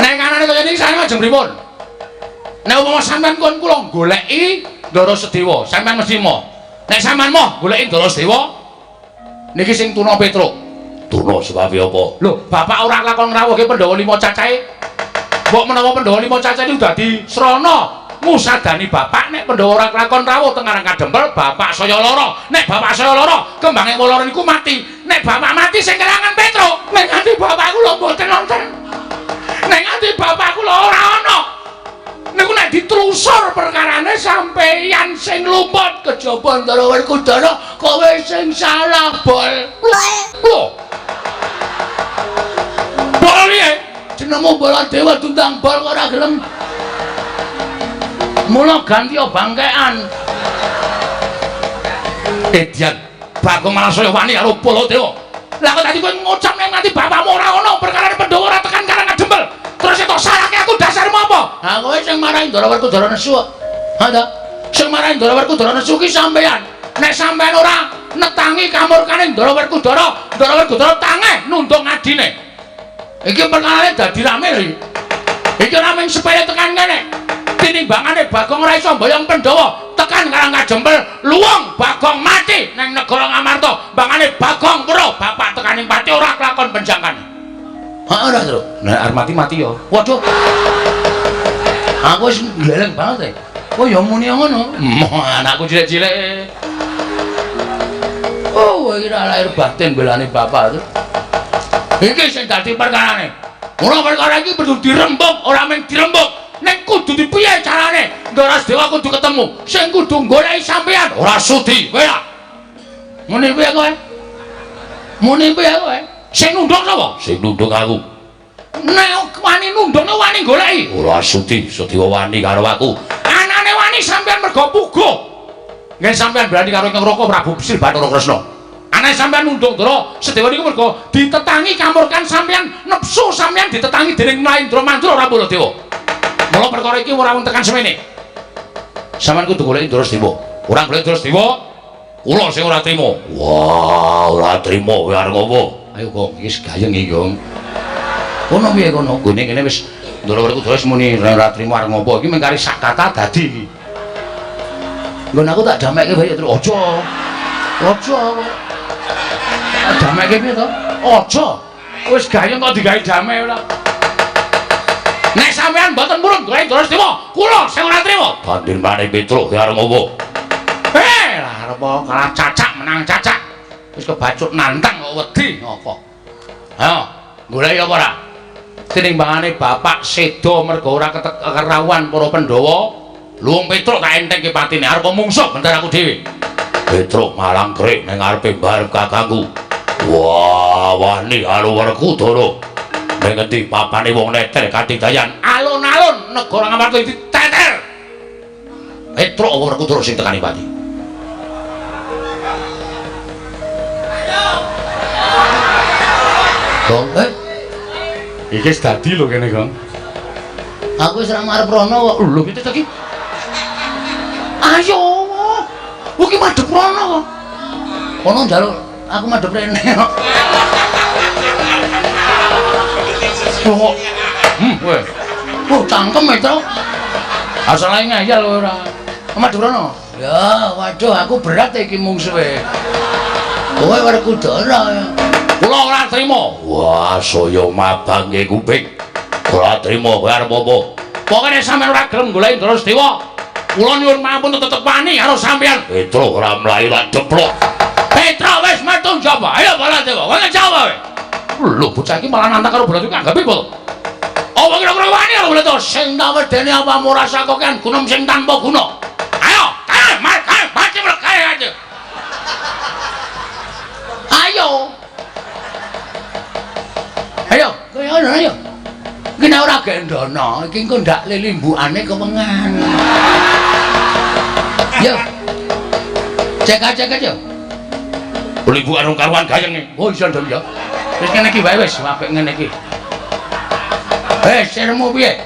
Nek kahanane kaya niki sampeyan ajeng pripun? Nek umpama sampean kon kula goleki Ndara Sedewa, sampean mesti moh. Nek sampean moh goleki Ndara Sedewa niki sing tuna Petruk. Tuna sebabe apa? Lho, bapak ora lakon ngrawuhke Pandhawa 5 cacahe. Mbok menawa Pandhawa 5 cacahe niku dadi srana ngusadani bapak nek Pandhawa ora lakon rawuh teng Karang Kadempel, bapak saya lara. Nek bapak saya lara, kembange lara niku mati. Nek bapak mati sing kelangan Petruk. Nek nganti bapak kula mboten wonten. Nek nganti bapak kula ora ana. Niku nek ditelusur perkarane sampeyan sing lumput kejaba Ndara Werkudara kowe sing salah bol. Lho. Bol piye? Jenengmu Baladewa tundang bol kok ora gelem. Mula ganti bangkean. Edian, Bagong malah saya wani karo Baladewa. Lah kok tadi kowe ngucap nek nganti bapakmu ora ana perkarane Pandhawa ora tekan Karang Kadempel. Terus tok salahke aku dasarmu apa? Ha kowe sing marahi Ndara Werkudara nesu kok. Ha ta? Sing marahi Ndara Werkudara nesu ki sampeyan. Nek sampeyan ora netangi kamurkane Ndara Werkudara, Ndara Werkudara tangeh nundung adine. Iki perkarane dadi rame lho. Iki ora mung sepele tekan kene. Tinimbangane Bagong ora iso mboyong Pandhawa tekan Karang Kadempel, luwung Bagong mati nang negara Ngamarta. Mbangane Bagong weruh bapak tekaning pati ora kelakon penjangkan. Ha ora, Tru. Nek arep mati-mati ya. Waduh. Aku wis gleleng banget e. Oh ya muni ngono. Moh anakku cilik-cilik. Oh, iki lahir batin belane bapak, Tru. Iki sing dadi perkarane. Ora perkara iki perlu dirembug, ora mung dirembug. Nek kudu dipiye carane? Ndara Sedewa kudu ketemu. Sing kudu goleki sampean ora sudi kowe ya. Muni piye kowe? Muni piye kowe? Sing nunduk sapa? Sing nunduk aku. Nek wani nunduk wani goleki. Ora sudi, Sedewa wani karo aku. Anane wani sampean mergo puguh. Nggih sampean berani karo Ingkang Raka Prabu Sri Bathara Kresna. Anane sampean nunduk Ndara Sedewa niku mergo ditetangi kamurkan sampean, nepsu sampean ditetangi dening Mahendra Mandra ora Baladewa. Mula perkara iki ora wong tekan semene. Sampeyan kudu goleki Ndara Sedewa. Ora goleki Ndara Sedewa, kula sing ora trima. Wah, ora trima kowe arep ngopo? Ayo Gong, iki wis gayeng iki, Gong. Kono piye kono? Nggone kene wis Ndara Werkudara wis muni ora trima arep ngopo. Iki mung kari sak kata dadi iki. Nggon aku tak damekke wae terus aja. Aja. Damekke piye to? Aja. Wis gayeng kok digawe dame ora. Nek sampean mboten purun goleki Ndara Sedewa, kula sing ora trima. Bandir maneh Petruk kowe arep ngopo? Lah arep kalah cacak menang cacak. Wis kebacut nantang kok wedi ngopo. Ayo, goleki apa ora? Tinimbangane bapak seda mergo ora kerawuhan para Pandhawa, luwung Petruk tak entengke patine arep mungsuh bentar aku dhewe. Petruk malang krik ning ngarepe mbarep kakangku. Wah, wani karo Werkudara. Ning ngendi papane wong neter katidayan alun-alun negara Ngamarta iki diteter. Petruk apa Werkudara sing tekani pati? Gong, iki wis dadi lho kene, Gong. Aku wis ora marep rono kok. Lho, piye to iki? Ayo. Iki madhep rono kok. Kono njaluk aku madhep rene kok. Kok. Kowe. Oh, cangkem e, Tru. Asale ngeyel kowe ora. Madhep rono. Ya, waduh aku berat iki mungsuhe. Kowe Werkudara ya. Kula ora trima. Wah, saya mabangke kuping. Ora trima kowe arep apa? Pokoke nek sampeyan ora gelem goleki Ndara Sedewa, kula nyuwun mampun tetep wani karo sampeyan. Petruk ora mlayu lak deplok. Petruk wis metu njaba. Ayo Baladewa, kowe ngejawab kowe. Lho, bocah iki malah nantang karo Baladewa nganggape apa to? Apa kira-kira wani karo Baladewa? Sing tak wedeni apamu rasa kokean gunung sing tanpa guna. Ayo, kae, kae, mati kae aja. Ayo. Ayo, kowe ngono ayo. Iki nek ora gendono, iki engko ndak lilimbukane kewengan. Yo. Cek aja. Limbukan karuan gayeng. Oh iso ndong ya. Wis ngene iki wae wis apik ngene iki. Wis sirmu piye?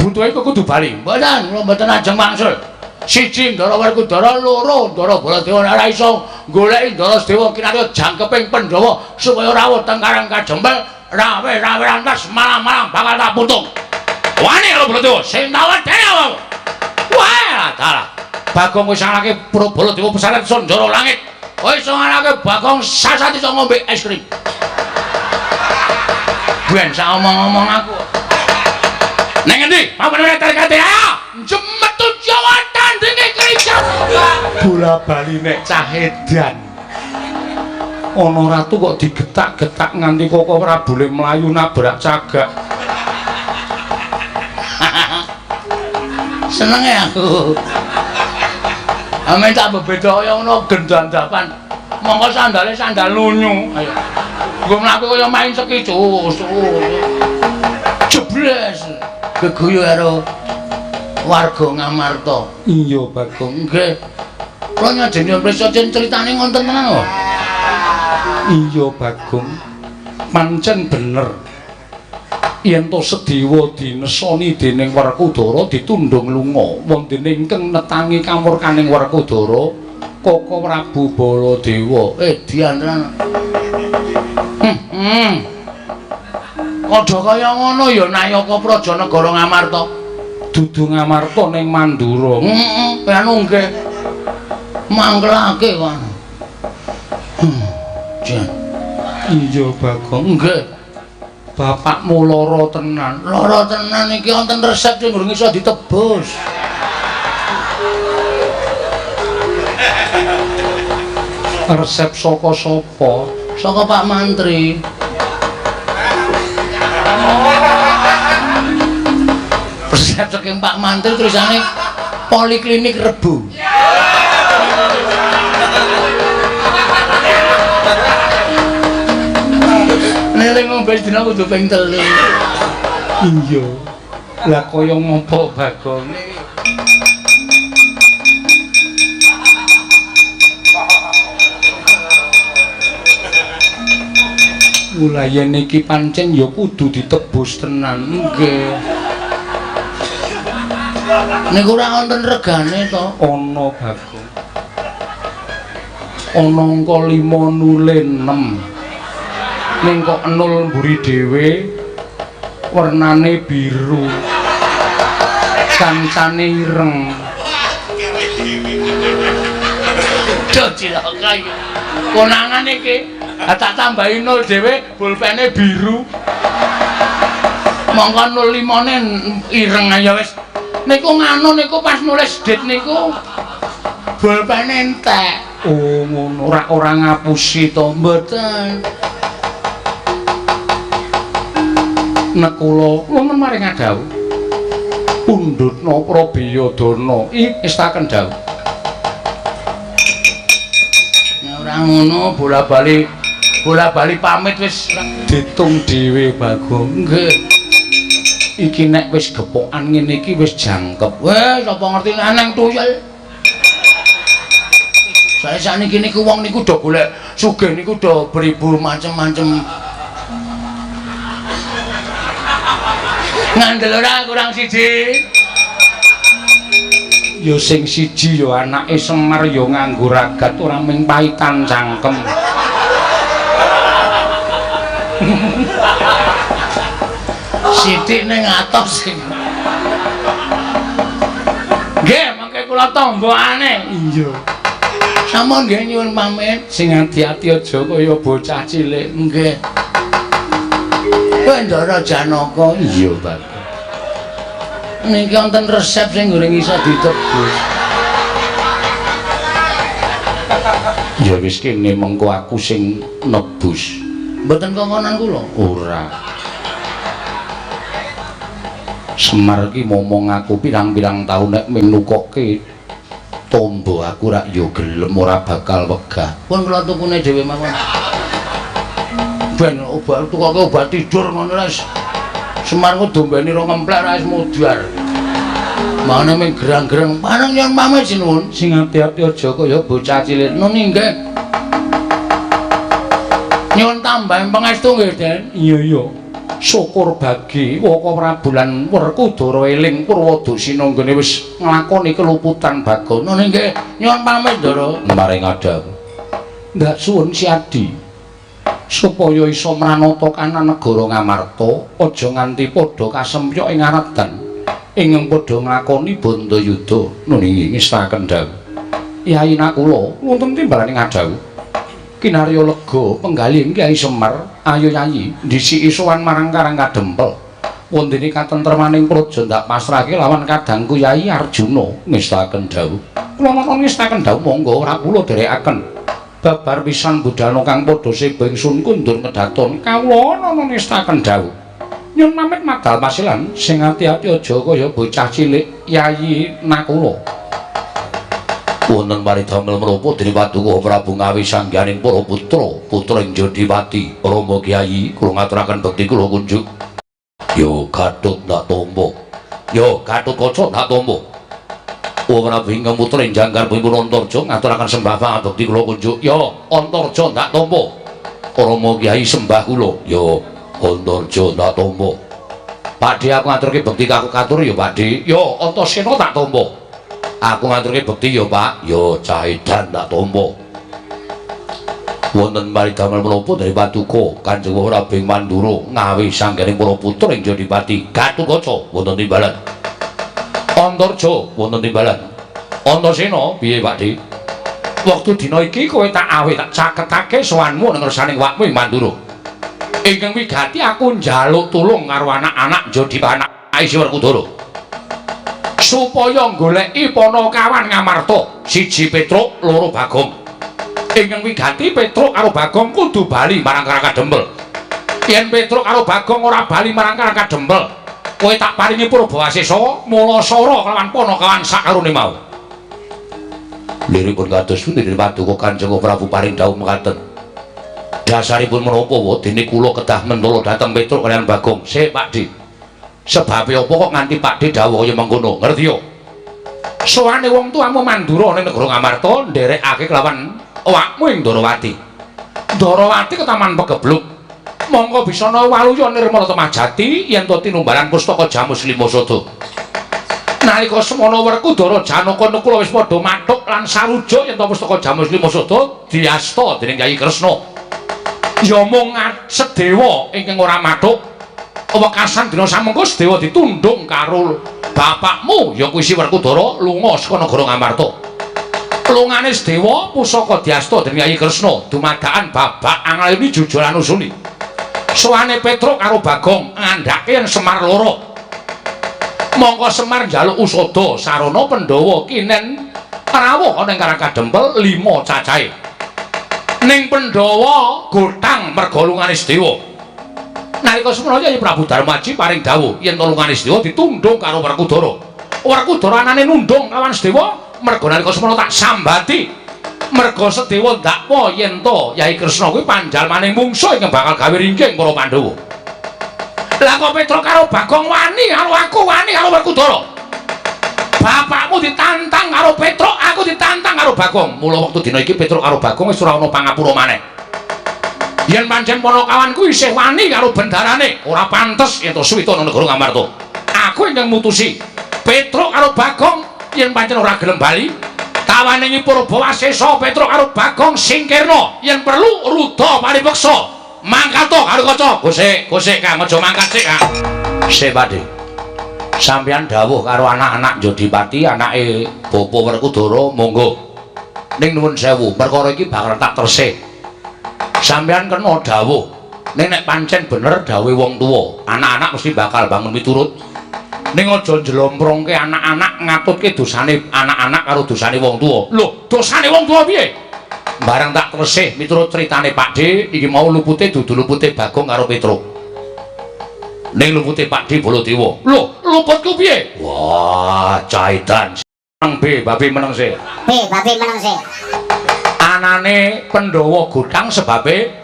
Buntuhe kok kudu bali. Mboten, kula mboten ajeng wangsul. Siji Ndara Werkudara, loro Ndara Baladewa nek ora iso goleki Ndara Sedewa kinarya jangkeping Pandhawa supaya rawuh teng Karang Kajempel, rawe-rawe rantas malam-malam bakal tak putung. Wani karo Baladewa sing tak wedeni awakmu. Wah, dalah. Bagong wis ngalahke Baladewa pesantren Sanjara Langit. Kowe iso ngalahke Bagong sasat iso ngombe es krim. Ben sak omong-omong aku. Neng endi? Pamane tarikate ayo. Jemetu Jawa tandinge Krijan. Bola bali nek cah edan. Ana ratu kok digetak-getak nganti Koko Prabu le mlayu nabrak cagak. Senenge aku. Ame tak bebeda kaya ngono gendandapan. Mongko sandale sandal lunyu. Ayo. Nggo mlaku kaya main seki cus. Jebles. Geguyu karo warga Ngamarta. Iya, Bagong. Nggih. Kula nyadene prisa critane ngonten tenan kok. Iya, Bagong. Pancen bener. Yen to Sedewa dinesoni dening Werkudara ditundhung lunga, wonten ingkang netangi kamurkaning Werkudara Koko Prabu Baladewa. Dian tenan. Padha kaya ngono ya Nayaka Praja Negara Ngamarta. Dudu Ngamarta ning Mandura. Heeh, anu nggih. Mangkelake kok. Jan. Iya, Bagong. Nggih. Bapakmu lara tenan. Lara tenan iki wonten resep sing durung iso ditebus. Resep saka sapa? Saka Pak Mantri. Resep saking Pak Mantri tulisane Poliklinik Rebu. Nek ngombe dina kudu ping 3. Iya. Lah kaya ngopo Bagong? Mula yen iki pancen ya kudu ditebus tenan. Nggih. Niku ora wonten regane to? Ana, Bagong. Ana angka 5 nule 6. Ning kok 0 mburi dhewe wernane biru. Kancane ireng. Duh cilaka iki. Konangan iki. Tak tambahi 0 dhewe pulpene biru. Mongko 05-ne ireng aja wis. Niku nganu niku pas nulis dit niku pulpene entek. Oh ngono, ora ngapusi to? Mboten. Nekula wonten maring adhawuh. Pundhutna Prabiyadana estaken dawuh. Nek ora ngono bola-bali pamit wis ditung dhewe Bagong. Nggih. Iki nek wis gepokan ngene iki wis jangkep. Wes sapa ngerti nek nang tuyul. Sae sakniki niku wong niku do golek sugih niku do beribu macem-macem. Ngandel ora kurang siji. Ya sing siji ya anake Semar ya nganggo ragat ora mung paitan cangkem. Sithik ning atos sing. Nggih, mangke kula tombokane. Iya. Sampun nggih nyuwun pamit. Sing ati-ati aja kaya bocah cilik. Nggih. Ndara Janaka. Iya, Pak. Niki wonten resep sing goreng iso ditebus. Ya wis kene mengko aku sing nebus. Mboten kongkonan kula. Ora. Semar iki momong aku pirang-pirang taun nek ming nukokke tombo aku rak ya gelem ora bakal wegah. Pun kula tukune dhewe mawon. Ben obat tukoke obat tidur ngono wis. Semar ku dombene ora ngemplek ra wis mudhar. Mangane ming gerang-gerang pareng yen pamit sinuwun. Sing ati-ati aja kaya bocah cilik. Nuni nggih. Nyuwun tambahan pangestu nggih, Den. Iya iya. Syukur bagi Waka Prabu lan Werkudara eling Purwadasina nggone wis nglakoni keluputan Bagong. Nuni nggih. Nyuwun pamit, Ndara. Maring adhawuh. Ndak suwun Siadi. Supaya iso mranata kanan negara Ngamarta, aja nganti padha kasempyok ing Aradan. Ingkang padha nglakoni bandayuda nungi ngestaken dawuh. Yai Nakula wonten timbalane ngadhawuh. Kinarya lega penggalih Kyai Semar, ayo Yayi ndhisiki sowan marang Karang Kadempel. Wondene katentremaning praja ndak pasrahke lawan kadangku Yai Arjuna ngestaken dawuh. Kula nonton ngestaken dawuh monggo ora kula dherekaken. Babar pisan budalna kang padha seba ingsun kundur ngedaton kawula nonton ngestaken dawuh. Nyun pamit madal pasilan sing ati-ati aja kaya bocah cilik Yayi Nakula. Wonten paridamel menapa dene Paduka Prabu Ngawi sangganing para putra putra ing Jodipati. Rama Kyai kula ngaturaken bekti kula kunjuk. Yo Gatut ndak tampa. Yo Gatotkaca ndak tampa. Prabu ingkang putra ing jangkar pun Antarja ngaturaken sembah pangabekti kula kunjuk. Yo Antarja ndak tampa. Rama Kyai sembah kula. Yo Antarja ndak tampa. Pakde aku ngaturke bekti katur ya Pakde. Yo Antasena tak tampa. Aku ngaturke bekti ya Pak. Yo cah edan tak tampa. Wonten paridamel menapa dari Paduka Kanjeng Prabu Mandura Ngawi sangganing para putra ing Jodipati. Gatotkaca wonten timbalan. Antarja wonten timbalan. Antasena piye Pakde? Wektu dina iki kowe tak awe tak caketake sowanmu nang ngersaning wakmu ing Mandura. Ingkang wigati aku njaluk tulung karo anak-anak Jodipati Isi Werkudara. Supaya goleki Panakawan Ngamarta, siji Petruk, loro Bagong. Ingkang wigati Petruk karo Bagong kudu bali marang Karang Kadempel. Yen Petruk karo Bagong ora bali marang Karang Kadempel, kowe tak paringi Purbawasesa mulasara kelawan Panakawan sakarone mau. Liripun kados pundi Paduka Kanjeng Prabu paring dawuh mekaten. Dasaripun menapa wa dene kula kedah mentala dhateng Petruk kaliyan Bagong. Sik Pakde. Sebabe apa kok nganti Pakde dawuh kaya mengkono? Ngerti yo? Sowane wong tuamu Mandura ning negara Ngamarta nderekake kelawan awakmu ing Ndarawati. Ndarawati ketaman pegebluk. Mongko bisana waluya nirmala temajati yen to tinumbalan pustaka Jamus Lima Sada. Nalika semana Werkudara Janaka Nakula wis padha mathuk lan sarujuk yen to pustaka Jamus Lima Sada diasta dening Kyai Kresna. Ya mung Sedewa ingkang ora mathuk. Wekasan dina samengko Sedewa ditundung karo bapakmu ya kuwi si Werkudara lunga saka negara Ngamarta. Lungane Sedewa pusaka diasta dening Kyai Kresna dumadakan babak anglayuni jujur anusuli. Sowane Petruk karo Bagong ngandhake yen Semar loro. Mongko Semar njaluk usada sarana Pandhawa kinen rawuh ana ing Karang Kadempel 5 cacahe. Ning Pandhawa gotang merga lungane Sedewa. Nalika semana Kyai Prabu Darmaji paring dawuh yen lungane Sedewa ditundung karo Werkudara. Werkudara anane nundung kawan Sedewa merga nalika semana tak sambati. Merga Sedewa ndakwa yen to Kyai Kresna kuwi panjalmaning mungsuh ingkang bakal gawe ringking para Pandhawa. Lah kok Petruk karo Bagong wani karo aku wani karo Werkudara. Bapakmu ditantang karo Petruk, aku ditantang karo Bagong. Mula wektu dina iki Petruk karo Bagong wis ora ana pangapura maneh. Yen pancen Panakawan kuwi isih wani karo bendarane, ora pantes yen to suwita nang negara Ngamarta. Aku ingkang mutusi Petruk karo Bagong yen pancen ora gelem bali, tawaningi Purbawasesa Petruk karo Bagong singkirna, yen perlu ruda paripeksa. Mangkat to karo kaca. Gosek, gosek Kang, aja mangkat sik Kang. Sik Pakde. Sampeyan dawuh karo anak-anak Jodipati, anake Bapa Werkudara, monggo. Ning nuwun sewu, perkara iki bakal tak tersih. Sampeyan kena dawuh. Ning nek pancen bener dawuhe wong tuwa, anak-anak mesti bakal bangun miturut. Ning aja njlomprongke anak-anak ngatutke dosane anak-anak karo dosane wong tuwa. Lho, dosane wong tuwa piye? Barang tak tersih miturut critane Pakde, iki mau lupute dudu lupute Bagong karo Petruk. Ning lupute Pakde Baladewa. Lho, luputku piye? Wah, cah edan. Meneng B, babe meneng sik. B, babe meneng sik. Anane Pandhawa gotang sebabe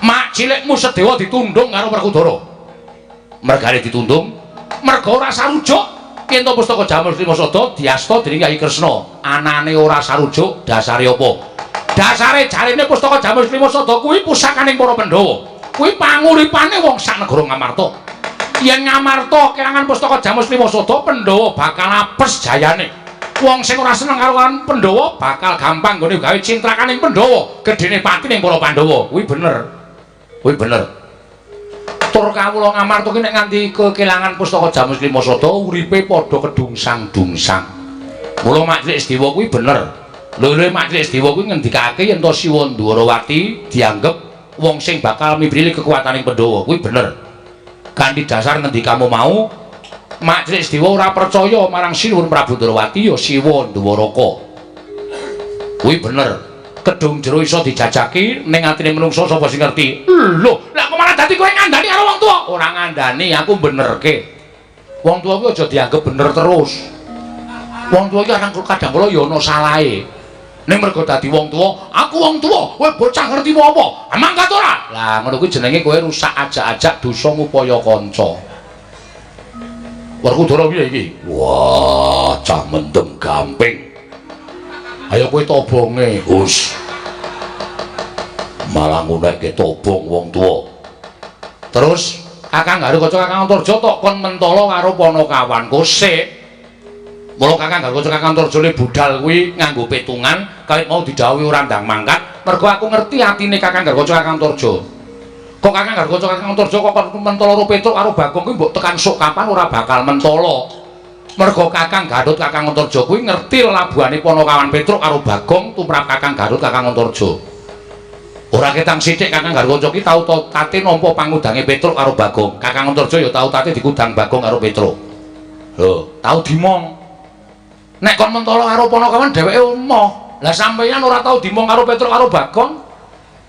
mak cilikmu Sedewa ditundung karo Werkudara. Mergane ditundung, merga ora sarujuk yen to pustaka Jamus Lima Sada diasta dening Kyai Kresna. Anane ora sarujuk dasare apa? Dasare jarene pustaka Jamus Lima Sada kuwi pusakaning para Pandhawa. Kuwi panguripane wong sak negara Ngamarta. Yen Ngamarta kelangan pustaka Jamus Lima Sada, Pandhawa bakal apes jayane. Wong sing ora seneng karo Pandhawa bakal gampang nggone gawe cintrakaning Pandhawa, gedene pati ning para Pandhawa. Kuwi bener. Kuwi bener. Tur kawula Ngamarta ki nek nganti kekelangan pustaka Jamus Lima Sada uripe padha kedungsang-dungsang. Mula Mak Cilik Sedewa kuwi bener. Lho Mak Cilik Sedewa kuwi ngendikake yen to Siwa Ndwarawati dianggep wong sing bakal mibrili kekuataning Pandhawa kuwi bener. Kanthi dasar ngendikamu mau, Mak Cilik Sedewa ora percaya marang Sinuwun Prabu Ndwarawati ya Siwa Ndwaraka. Kuwi bener. Kedung jero iso dijajaki ning atine menungso sapa sing ngerti. Lho, lah kok malah dadi kowe ngandani karo wong tuwa? Ora ngandani, aku benerke. Wong tuwa kuwi aja dianggep bener terus. Wong tuwa iki kadang kala ya ana salahe. Ning mergo dadi wong tuwa, aku wong tuwa, kowe bocah ngerti apa? Mangkat ora? Lah ngono kuwi jenenge kowe rusak ajak-ajak dosa ngupaya kanca. Werkudara piye iki? Wah, cah mendem gamping. Ayo kowe tobonge, hus. Malah ngunekke tobong wong tuwa. Terus Kakang Garukaca Kakang Antarja tok kon mentala karo Panakawan kosek. Mula Kakang Garukaca Kakang Antarja le budal kuwi nganggo petungan, kawit mau didhawuhi ora ndang mangkat, mergo aku ngerti atine Kakang Garukaca Kakang Antarja. Kok Kakang Garukaca Kakang Antarja kok kon mentala karo Petruk karo Bagong kuwi mbok tekan sok kapan ora bakal mentala. Mergo Kakang Garut Kakang Antarja kuwi ngerti lelabuhane Panakawan Petruk karo Bagong tumrap Kakang Garut Kakang Antarja. Ora ketang sithik Kakang Garukaca ki tau tate nampa pangudange Petruk karo Bagong. Kakang Antarja ya tau tate dikudang Bagong karo Petruk. Lho, tau dimong. Nek kon mentala karo Panakawan dheweke emoh. Lah sampeyan ora tau dimong karo Petruk karo Bagong.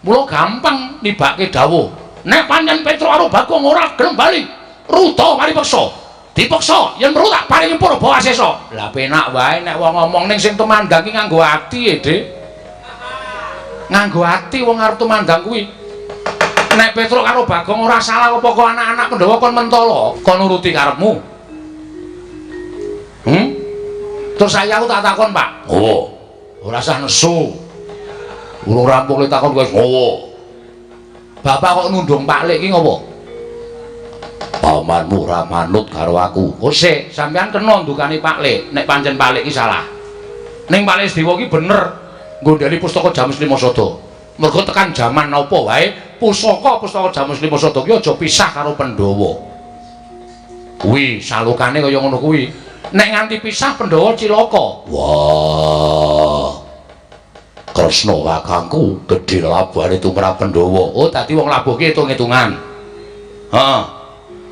Mula gampang nibake dawuh. Nek pancen Petruk karo Bagong ora gelem bali, ruda mari peksa. Dipeksa yen perlu tak paringi purba asesa. Lah penak wae nek wong ngomong ning sing tumandang ki nganggo ati e, Dik. Nganggo ati wong arep tumandang kuwi. Nek Petruk karo Bagong ora salah apa kok anak-anak Pandhawa kon mentala, kon nuruti karepmu. Terus saya aku tak takon, Pak. Oh. Ora usah nesu. Urung rampung le takon wis ngowo. Bapak kok nundung Pak Lek ki ngopo? Pamanmu ora manut karo aku. Oh sik, sampean kena ndukani Pak Lek nek pancen Pak Lek ki salah. Ning Pak Lek Sedewa ki bener nggondheli pustaka Jamus Lima Sada. Mergo tekan jaman apa wae pusaka-pusaka Jamus Lima Sada ki aja pisah karo Pandhawa. Kuwi salukane kaya ngono kuwi. Nek nganti pisah Pandhawa cilaka. Wah. Kresna kakangku gedhe labuhane tumrap Pandhawa. Oh, dadi wong labuh ki hitung-hitungan. Heeh.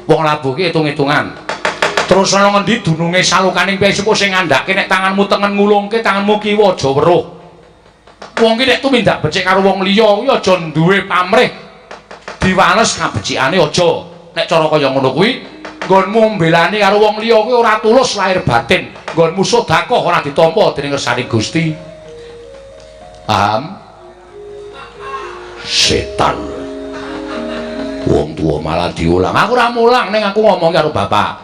Wong labuh ki hitung-hitungan. Terus ana ngendi dununge salukaning piyai sepuh sing ngandhake nek tanganmu tengen ngulungke, tanganmu kiwa aja weruh. Wong ki nek tumindak becik karo wong liya kuwi aja duwe pamrih. Diwales kabecikane aja. Nek cara kaya ngono kuwi, nggonmu mbelani karo wong liya kuwi ora tulus lahir batin. Nggonmu sedekah ora ditampa dening ngersane Gusti. Paham? Setan. Wong tuwa malah diulang. Aku ora mulang ning aku ngomong karo bapak.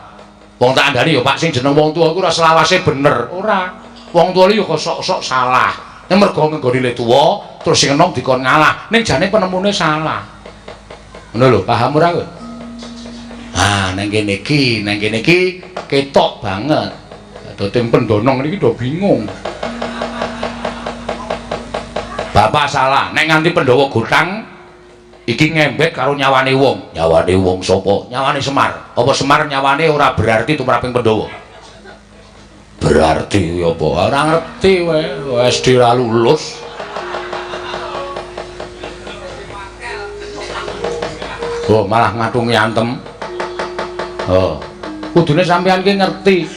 Wong tak andani ya Pak sing jeneng wong tuwa iku ora selawase bener. Ora. Wong tuwa iki ya kok sok-sok salah. Ning mergo nggone le tuwa terus sing enom dikon ngalah. Ning jane penemune salah. Ngono lho, paham ora kowe? Ah, nang kene iki ketok banget. Dadi pendonong niki do bingung. Bapak salah, nek nganti Pandhawa gotang iki ngembek karo nyawane wong. Nyawane wong sapa? Nyawane Semar. Apa Semar nyawane ora berarti tumraping Pandhawa? Berarti kuwi apa? Ora ngerti kowe, SD ora lulus. Oh, malah ngatungi antem. Oh. Kudune sampeyan ki ngerti.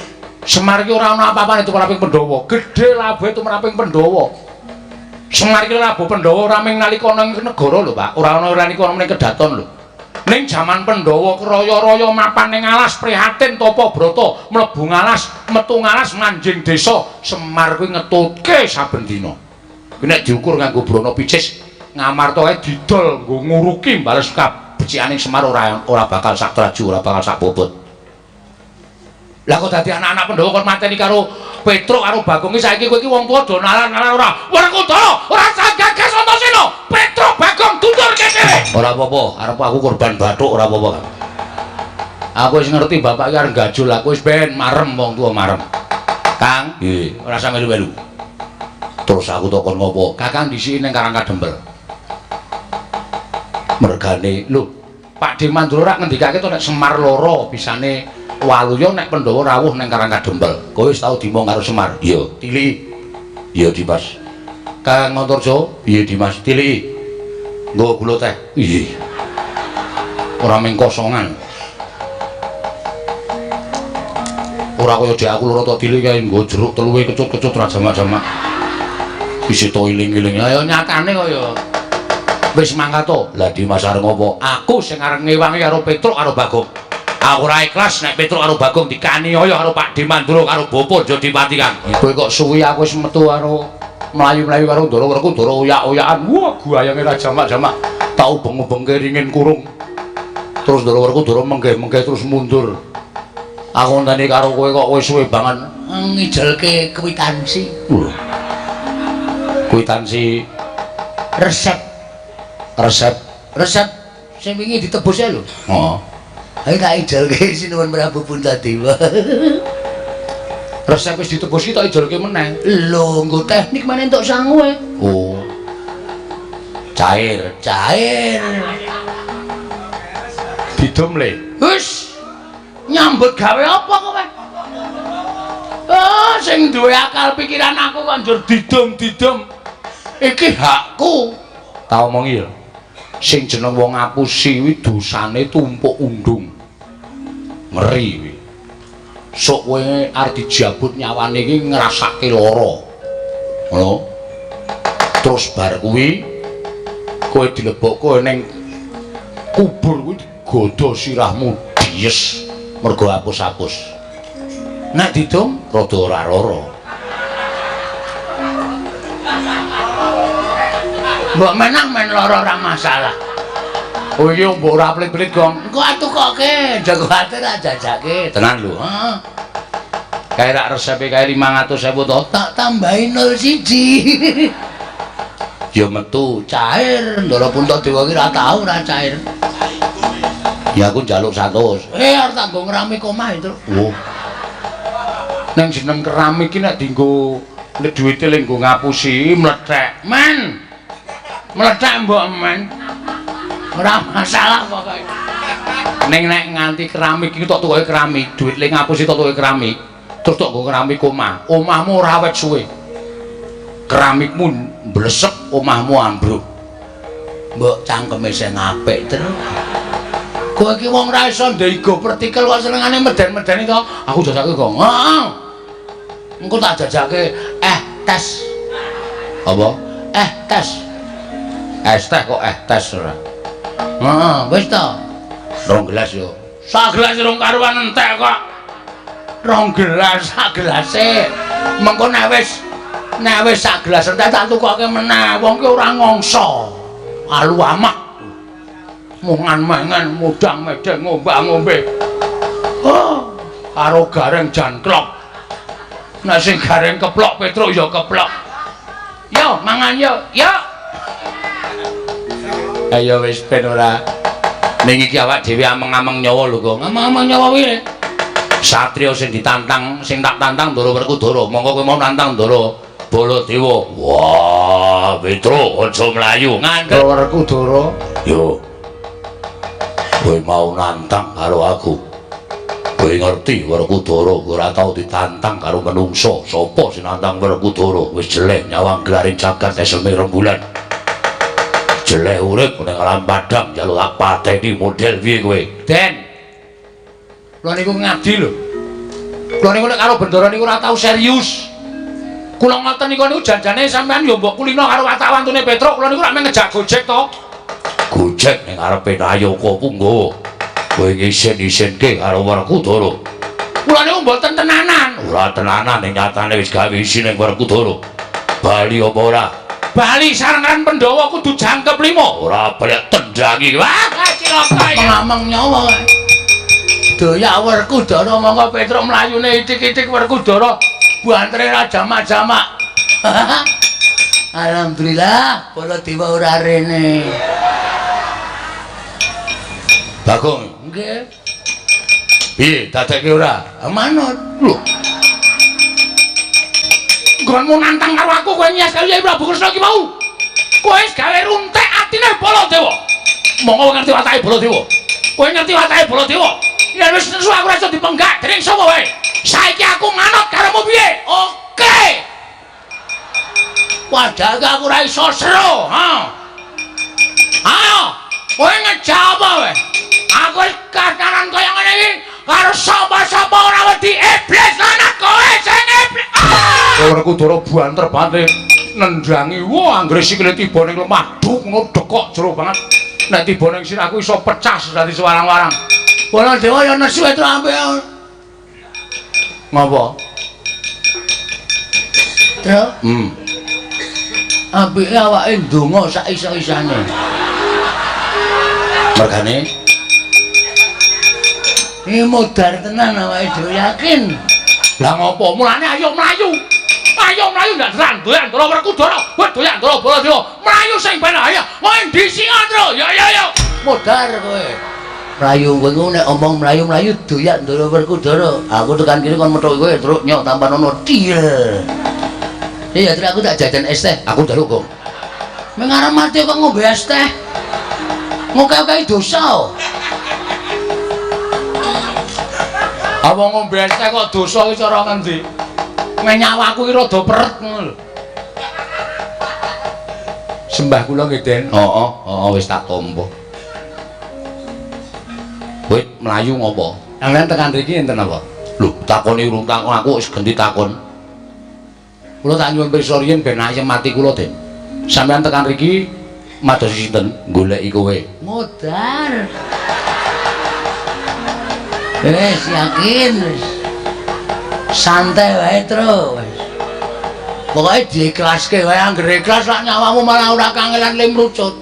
Semar ki ora ana apa-apane tumraping Pandhawa. Gedhe labuhe tumraping Pandhawa. Semar ki labuh Pandhawa ora mung nalika ana ing negara lho, Pak. Ora ana nalika ana ning kedaton lho. Ning jaman Pandhawa kraya-raya mapan ning alas prihatin tapa brata, mlebu ngalas, metu ngalas manjing desa. Semar kuwi ngetutke saben dina. Kuwi nek diukur nganggo brana picis, Ngamarta kae didol nggo nguruki bales kabecikane Semar ora bakal sak traju, ora bakal sak bobot. Lah kok dadi anak-anak Pandhawa kon mateni karo Petruk karo Bagong iki saiki kowe iki wong tuwa do nalar-nalar ora. Werkudara ora gagas Antasena. Petruk Bagong dundurke dhewe. Ora apa-apa, arep aku korban bathuk ora apa-apa. Aku wis ngerti bapak iki arep gajul, aku wis ben marem wong tuwa marem. Kang, nggih, ora usah melu-melu. Terus aku takon ngopo? Kakang dhisiki ning Karang Kadempel. Mergane, lho, Pak De Mandura rak ngendikake to nek Semar loro bisane waluya nek Pandhawa rawuh ning Karang Kadempel. Kowe wis tau dimong karo Semar? Iya, tiliki. Iya, Dimas. Kang Antarja? Iya, Dimas, tiliki. Nggo gula teh. Iya. Ora mung kosongan. Ora kaya dhek aku loro tok tilik kae nggo jeruk teluwe kecut-kecut ra jamak-jamak. Isih to iling-iling. Lah ya nyatane kaya wis mangkat to. Lah Dimas arep ngopo? Aku sing arep ngewangi karo Petruk karo Bagong. Aku ora ikhlas nek Petruk karo Bagong dikaniaya karo Pak De Mandura karo Bapa Jodipati Kang. Kowe kok suwi aku wis metu karo mlayu-mlayu karo Ndara Werkudara oyak-oyakan. Wah, guayange ra jamak-jamak. Tak ubeng-ubengke ringin kurung. Terus Ndara Werkudara menggeh-menggeh terus mundur. Aku ngenteni karo kowe kok kowe suwe banget ngijelke kwitansi. Lho. Kwitansi resep. Resep sing wingi ditebus ae lho. Heeh. Ayo tak ijelke Sinuwun Prabu Puntadewa. Resep wis ditebus iki tak ijelke meneh. Lho, nggo teknik meneh entuk sangu e. Oh. Cair, cair. Didum le. Wis. Nyambut gawe apa kowe? Ah, sing duwe akal pikiran aku kok njur didum-didum. Iki hakku. Tak omongi ya. Sing jeneng wong ngapusi kuwi dosane tumpuk undung. Ngeri kuwi. Sok kowe arep dijabut nyawane iki ngrasake lara. Ngono. Terus bar kuwi kowe dilebokke ning kubur kuwi digodha sirahmu dies mergo apus-apus. Nek didum rada ora lara. Mbok menang men lara ora masalah. Oh iki mbok ora pelit-pelit, Gong. Engko atukoke, aja kuwatir jajake. Tenan lho. Heeh. Kae rak resepe kae 500.000 to. Tak tambahi 01. Ya metu cair. Ndara Puntadewa ki ora tau ora cair. Ya aku njaluk 100. Arep tak nggo ngeramik omah itu. Oh. Neng jeneng keramik ki nek dienggo duwite le nggo ngapusi mlethek. Men. Mlethek mbok men. Ora masalah pokoke. Ning nek nganti keramik iki tok tukoke keramik, duit le ngapusi tok tukoke keramik. Terus tok nggo keramik omah. Omahmu ora awet suwe. Keramikmu mblesek, omahmu ambruk. Mbok cangkeme sing apik terus. Kowe iki wong ra iso ndego pertikel kok senengane meden-medeni to. Aku jajake kok. Heeh. Engko tak jajake tes. Apa? Tes. Es teh kok tes ora. Heeh, wis to. 2 gelas yo. Sak gelas rong karuan entek kok. 2 gelas sak gelase. Mengko nek wis sak gelas entek tak tukoke meneh. Wong ki ora ngongso. Alu amak. Mungan mangan mudang medeng ngombak-ngombe. Oh, karo gareng janklok. Nek sing gareng keplok Petruk ya keplok. Yo mangan yo. Yo. Ayo wis ben ora. Ning iki awak dhewe ameng-ameng nyawa lho kok. Ameng-ameng nyawa kuwi. Satria sing ditantang, sing tak tantang Ndara Werkudara. Monggo kowe mau nantang Ndara Baladewa. Wah, Petruk aja mlayu. Ngandel Werkudara. Yo. Kowe mau nantang karo aku. Kowe ngerti Werkudara ora tau ditantang karo menungso. Sopo sing nantang Werkudara? Wis jeleh nyawang gelaring jagat eseme rembulan. Jeleh urip ning alam padang njaluk tak pateni model piye kowe? Den. Kula niku ngabdi lho. Kula niku nek karo bendara niku ora tau serius. Kula ngoten niku niku janjane sampean yo mbok kulino karo watak-wantune Petruk. Kula niku rak mung ngejak Gojek to. Gojek ning ngarepe Nayaka Punggawa. Kowe ngisin-isinke karo Werkudara. Kula niku mboten tenanan. Ora tenanan ning nyatane wis gawe isin ning Werkudara. Bali apa ora? Bali sarengan Pandhawa kudu jangkep 5. Ora balik tendangi. Wah, cilaka iki. Ameng nyawa. Doyak Werkudara monggo Petruk mlayune ithik-ithik Werkudara bantere ra jamak-jamak. Alhamdulillah Baladewa ora rene. Bagong, nggih. Piye dadekke ora? Manut. Lho. Nggonmu nantang karo aku kowe nyes karo Yai Prabu Kresna iki mau. Kowe wis gawe runtek atine Baladewa. Monggo ngerti watake Baladewa. Kowe ngerti watake Baladewa? Yen wis nesu aku ora iso dipenggak dening sapa wae. Saiki aku manut karomu piye? Oke. Padahal aku ora iso seru, ha. Ayo, kowe ngejak apa wae? Aku wis kataran kaya ngene iki karo sapa-sapa ora wedi iblis lanat kowe sing iblis. Ah! Werkudara banter banget nendangi. Wah, anggere sikile tiba ning lemah, duk ngono dekok jero banget. Nek tiba ning sirahku iso pecah dadi sewarang-warang. Baladewa ya nesu itu ampe. Ngapa? Tru. Apike awake ndonga sak iso-isane. Mergane iki modar tenan awake dhewe yakin. Lah ngopo? Mulane ayo mlayu. Ayo mlayu ndak seran doyan Ndara Werkudara, kowe doyan Ndara Baladewa. Mlayu sing ben ayo. Kowe ndi singa, Tru? Ya ya ya. Modar kowe. Mlayu kowe ku nek omong mlayu-mlayu doyak Ndara Werkudara. Aku tekan kene kon methuki kowe truk nyok tampan ono til. Iya, terus aku tak jajan es teh. Aku njaluk, Gong. Meng arep mati kok ngombe es teh. Ngoke-oke dosa. Apa ngombe es teh kok dosa iki cara ngendi? Nyawaku iki rada peret ngono lho. Sembah kula nggih, Den. Heeh, heeh wis tak tampa. Kowe mlayu ngopo? Sampeyan tekan mriki enten apa? Lho, takoni urung takon aku wis genti takon. Kula tak nyuwun pirsa riyin ben ayem ati kula, Den. Sampeyan tekan mriki madosi sinten? Goleki kowe. Modar. Wis yakin wis. Santai wae, Tru. Pokoke diikhlaske wae, anggere ikhlas lak nyawamu malah ora kangelan limrucut.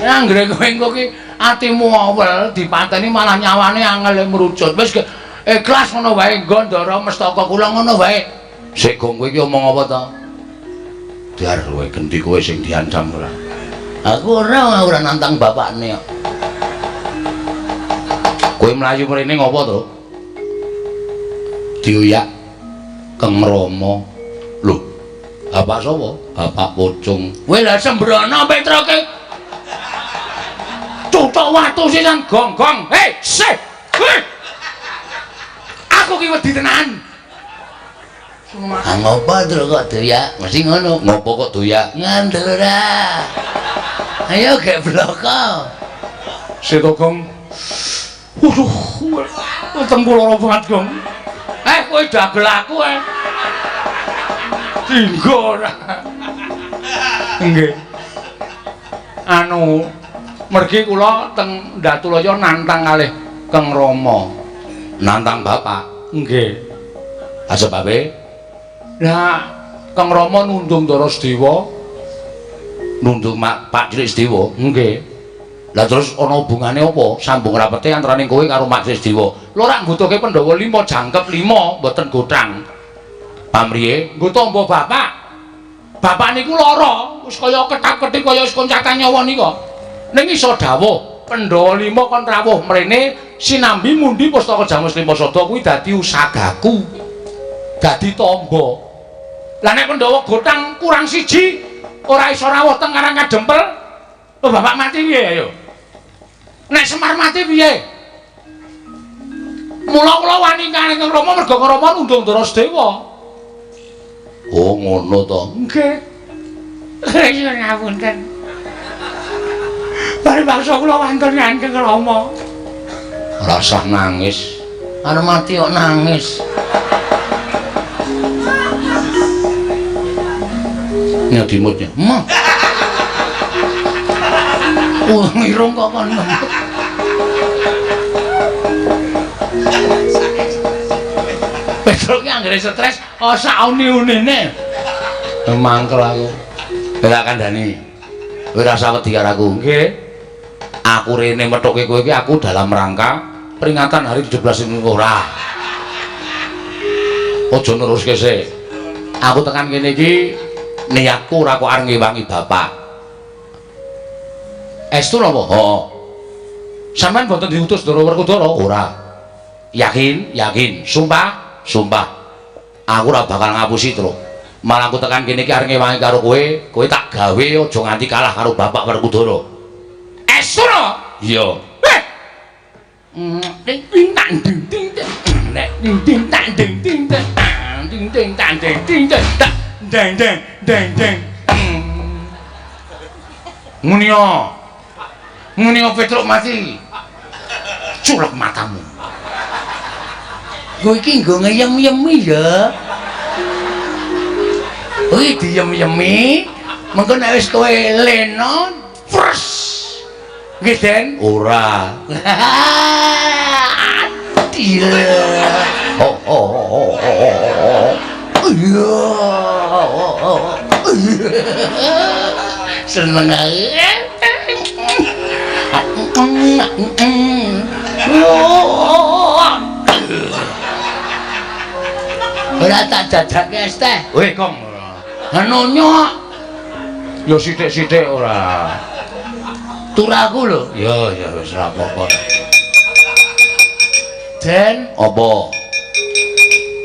Anggere kowe engko ki atimu awel dipateni malah nyawane angel limrucut. Wis ikhlas ngono wae nggo Ndara Mestaka kula ngono wae. Sik gong kowe iki omong apa ta? Dar kowe genti kowe sing diancam ora. Aku ora nantang bapakne kok. Kowe mlayu mrene ngopo to? Dioyak Kang Rama. Lho, bapak sapa? Bapak Pocung. Kowe lha sembrono Petroke. Cucuk watu sisan gong-gong. Hei, sih. Hei. Aku ki wedi tenan. Ah ngopo Tru kok doyak? Mesti ngono. Ngopo kok doyak? Ngandel ora. Ayo gek bloko. Seto Gong. Waduh, weteng kula lara banget, Gong. Kowe dagel aku eh. Dinggo ora. Nggih. Anu, mergi kula teng Ndatulaya nantang kalih Kang Rama. Nantang bapak? Nggih. Ha sebabe? Lah, Kang Rama nundung Ndara Sedewa. Nundung Pak Cilik Sedewa? Nggih. Lah terus ana hubungane apa? Sambung rapete antaraning kowe karo Mak Cilik Sedewa. Lho ora nggutuhke Pandhawa 5 jangkep 5 mboten gothang. Pamriye? Nggo tamba bapak. Bapak niku lara, wis kaya ketap-ketip kaya wis koncatan nyawa nika. Ning iso dawuh, Pandhawa 5 kon rawuh mrene sinambi mundi pustaka Jamus 5 Sada kuwi dadi usagaku. Dadi tamba. Lah nek Pandhawa gothang kurang siji ora iso rawuh teng Karang Kadempel, lho bapak mati piye ayo? Nek Semar mati piye? Mula kula wani kalih Kang Rama merga Kang Rama nundung Ndara Sedewa. Oh ngono to. Nggih. Iya ngapunten. Paribasa kula wantun Kang Rama. Rasah nangis. Arep mati kok nangis. Nyedimutnya. Mah. Wah, irung kok kon. Petruk ki anggere stres, oh sak uni-unine. Mangkel aku. Ora kandhani. Kowe ora usah wedi karo aku. Nggih. Aku rene methuke kowe iki aku dalam rangka peringatan hari 17 ora. Aja neruske sik. Aku tekan kene iki niatku ora kok arep ngewangi bapak. Estu napa? Heeh. Sampeyan boten diutus Ndara Werkudara? Ora. Yakin? Yakin. Sumpah? Sumpah. Aku ora bakal ngapusi, Truk. Malah aku tekan kene iki arep ngewangi karo kowe, kowe tak gawe aja nganti kalah karo Bapak Werkudara. Estu napa? Iya. Ding ding tang ding ding ding ding tang ding ding ding ding tang ding ding ding deng deng deng deng. Ngene yo. Ngene yo Petruk mati. Culek matamu. Kowe iki nggo ngeyem-yemi ya. Kowe diyem-yemi, mengko nek wis kowe lena, pres. Nggih, Den? Ora. Adil. Oh oh oh oh. Iya. Seneng ae. Ora tak dadake es teh. Weh, Kong. Nonyo. Ya sithik-sithik ora. Turaku lho. Ya, ya wis ora apa-apa. Den, apa?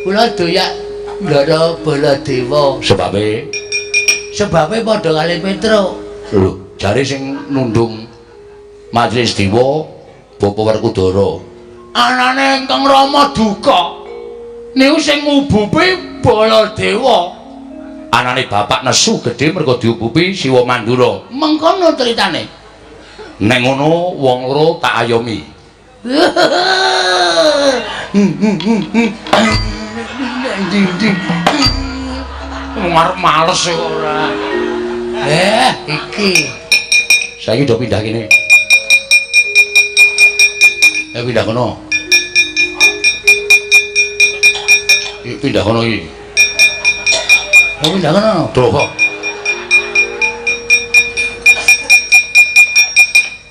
Kula doyak Ndara Baladewa. Sebabe? Sebabe padha kali Petruk. Lho, jare sing nundung Majelis Dewa Bapak Werkudara. Anane ingkang Rama duka. Niku sing ngubupi Baladewa. Anane bapak nesu gedhe mergo diubupi Siwa Mandura. Mengkono critane. Nek ngono wong loro tak ayomi. Wong arep males kok ora. Iki. Saiki do pindah kene. Pindah kono. Iki pindah kono iki. Oh, pindah kono. Tuh kok.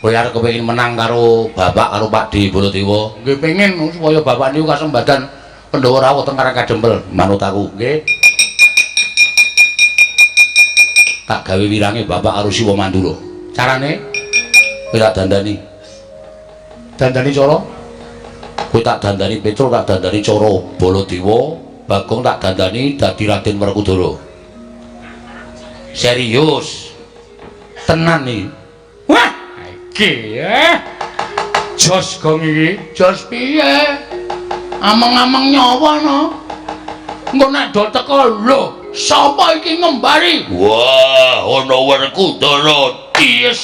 Kowe arep kepengin menang karo bapak karo Pak D Baladewa. Nggih pengin supaya bapak niku kasembadan Pandhawa rawuh teng Karang Kadempel. Manut aku, nggih. Tak gawe wirange bapak karo Siwa Mandura. Carane kowe tak dandani. Dandani cara? Kowe tak dandani Petruk, tak dandani cara Baladewa, Bagong tak dandani dadi Raden Werkudara. Serius. Tenan iki. Wah, iki jos gong iki. Jos piye? Ameng-ameng nyawa no. Engko nek do teko lho, sapa iki ngembari? Wah, ana Werkudara. Yes.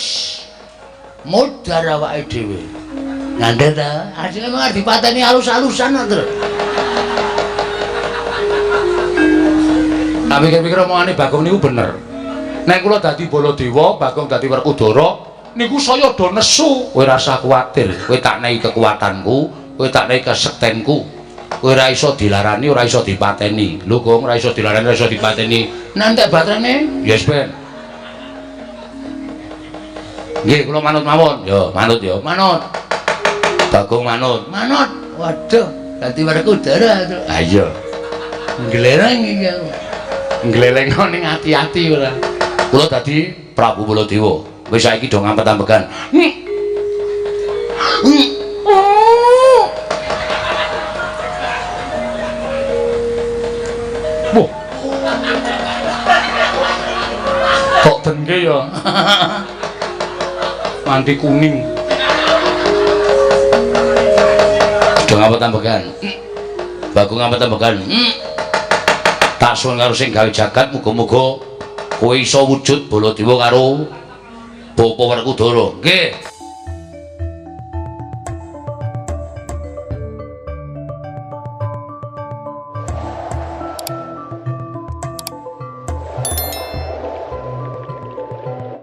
Modar awake dhewe. Ngandel ta? Asline mung dipateni alus-alusan kok, Tru. Tak pikir-pikir omongane Bagong niku bener. Nek kula dadi Baladewa, Bagong dadi Werkudara, niku saya do nesu. Kowe rasah kuwatir, kowe tak nehi kekuatanku, kowe tak nehi kesektenku. Kowe ora iso dilarani, ora iso dipateni. Lho, Gong, ora iso dilarani, ora iso dipateni. Nantek baterane? Yes, Ben. Nggih, kula manut mawon. Ya, manut ya, manut. Bagong manut. Manut. Waduh, dadi Werkudara. Ha iya. Nglereng iki aku. Ngleleng ning ati-ati ora. Kula dadi Prabu Baladewa. Wis saiki do ngampet-ambekan. Wah. Kok dengke ya? Nganti kuning. Do ngampet-ambekan. Bagong ngampet-ambekan. Tak suwun karo sing gawe jagat, muga-muga kowe iso wujud Baladewa karo Bapak Werkudara. Nggih.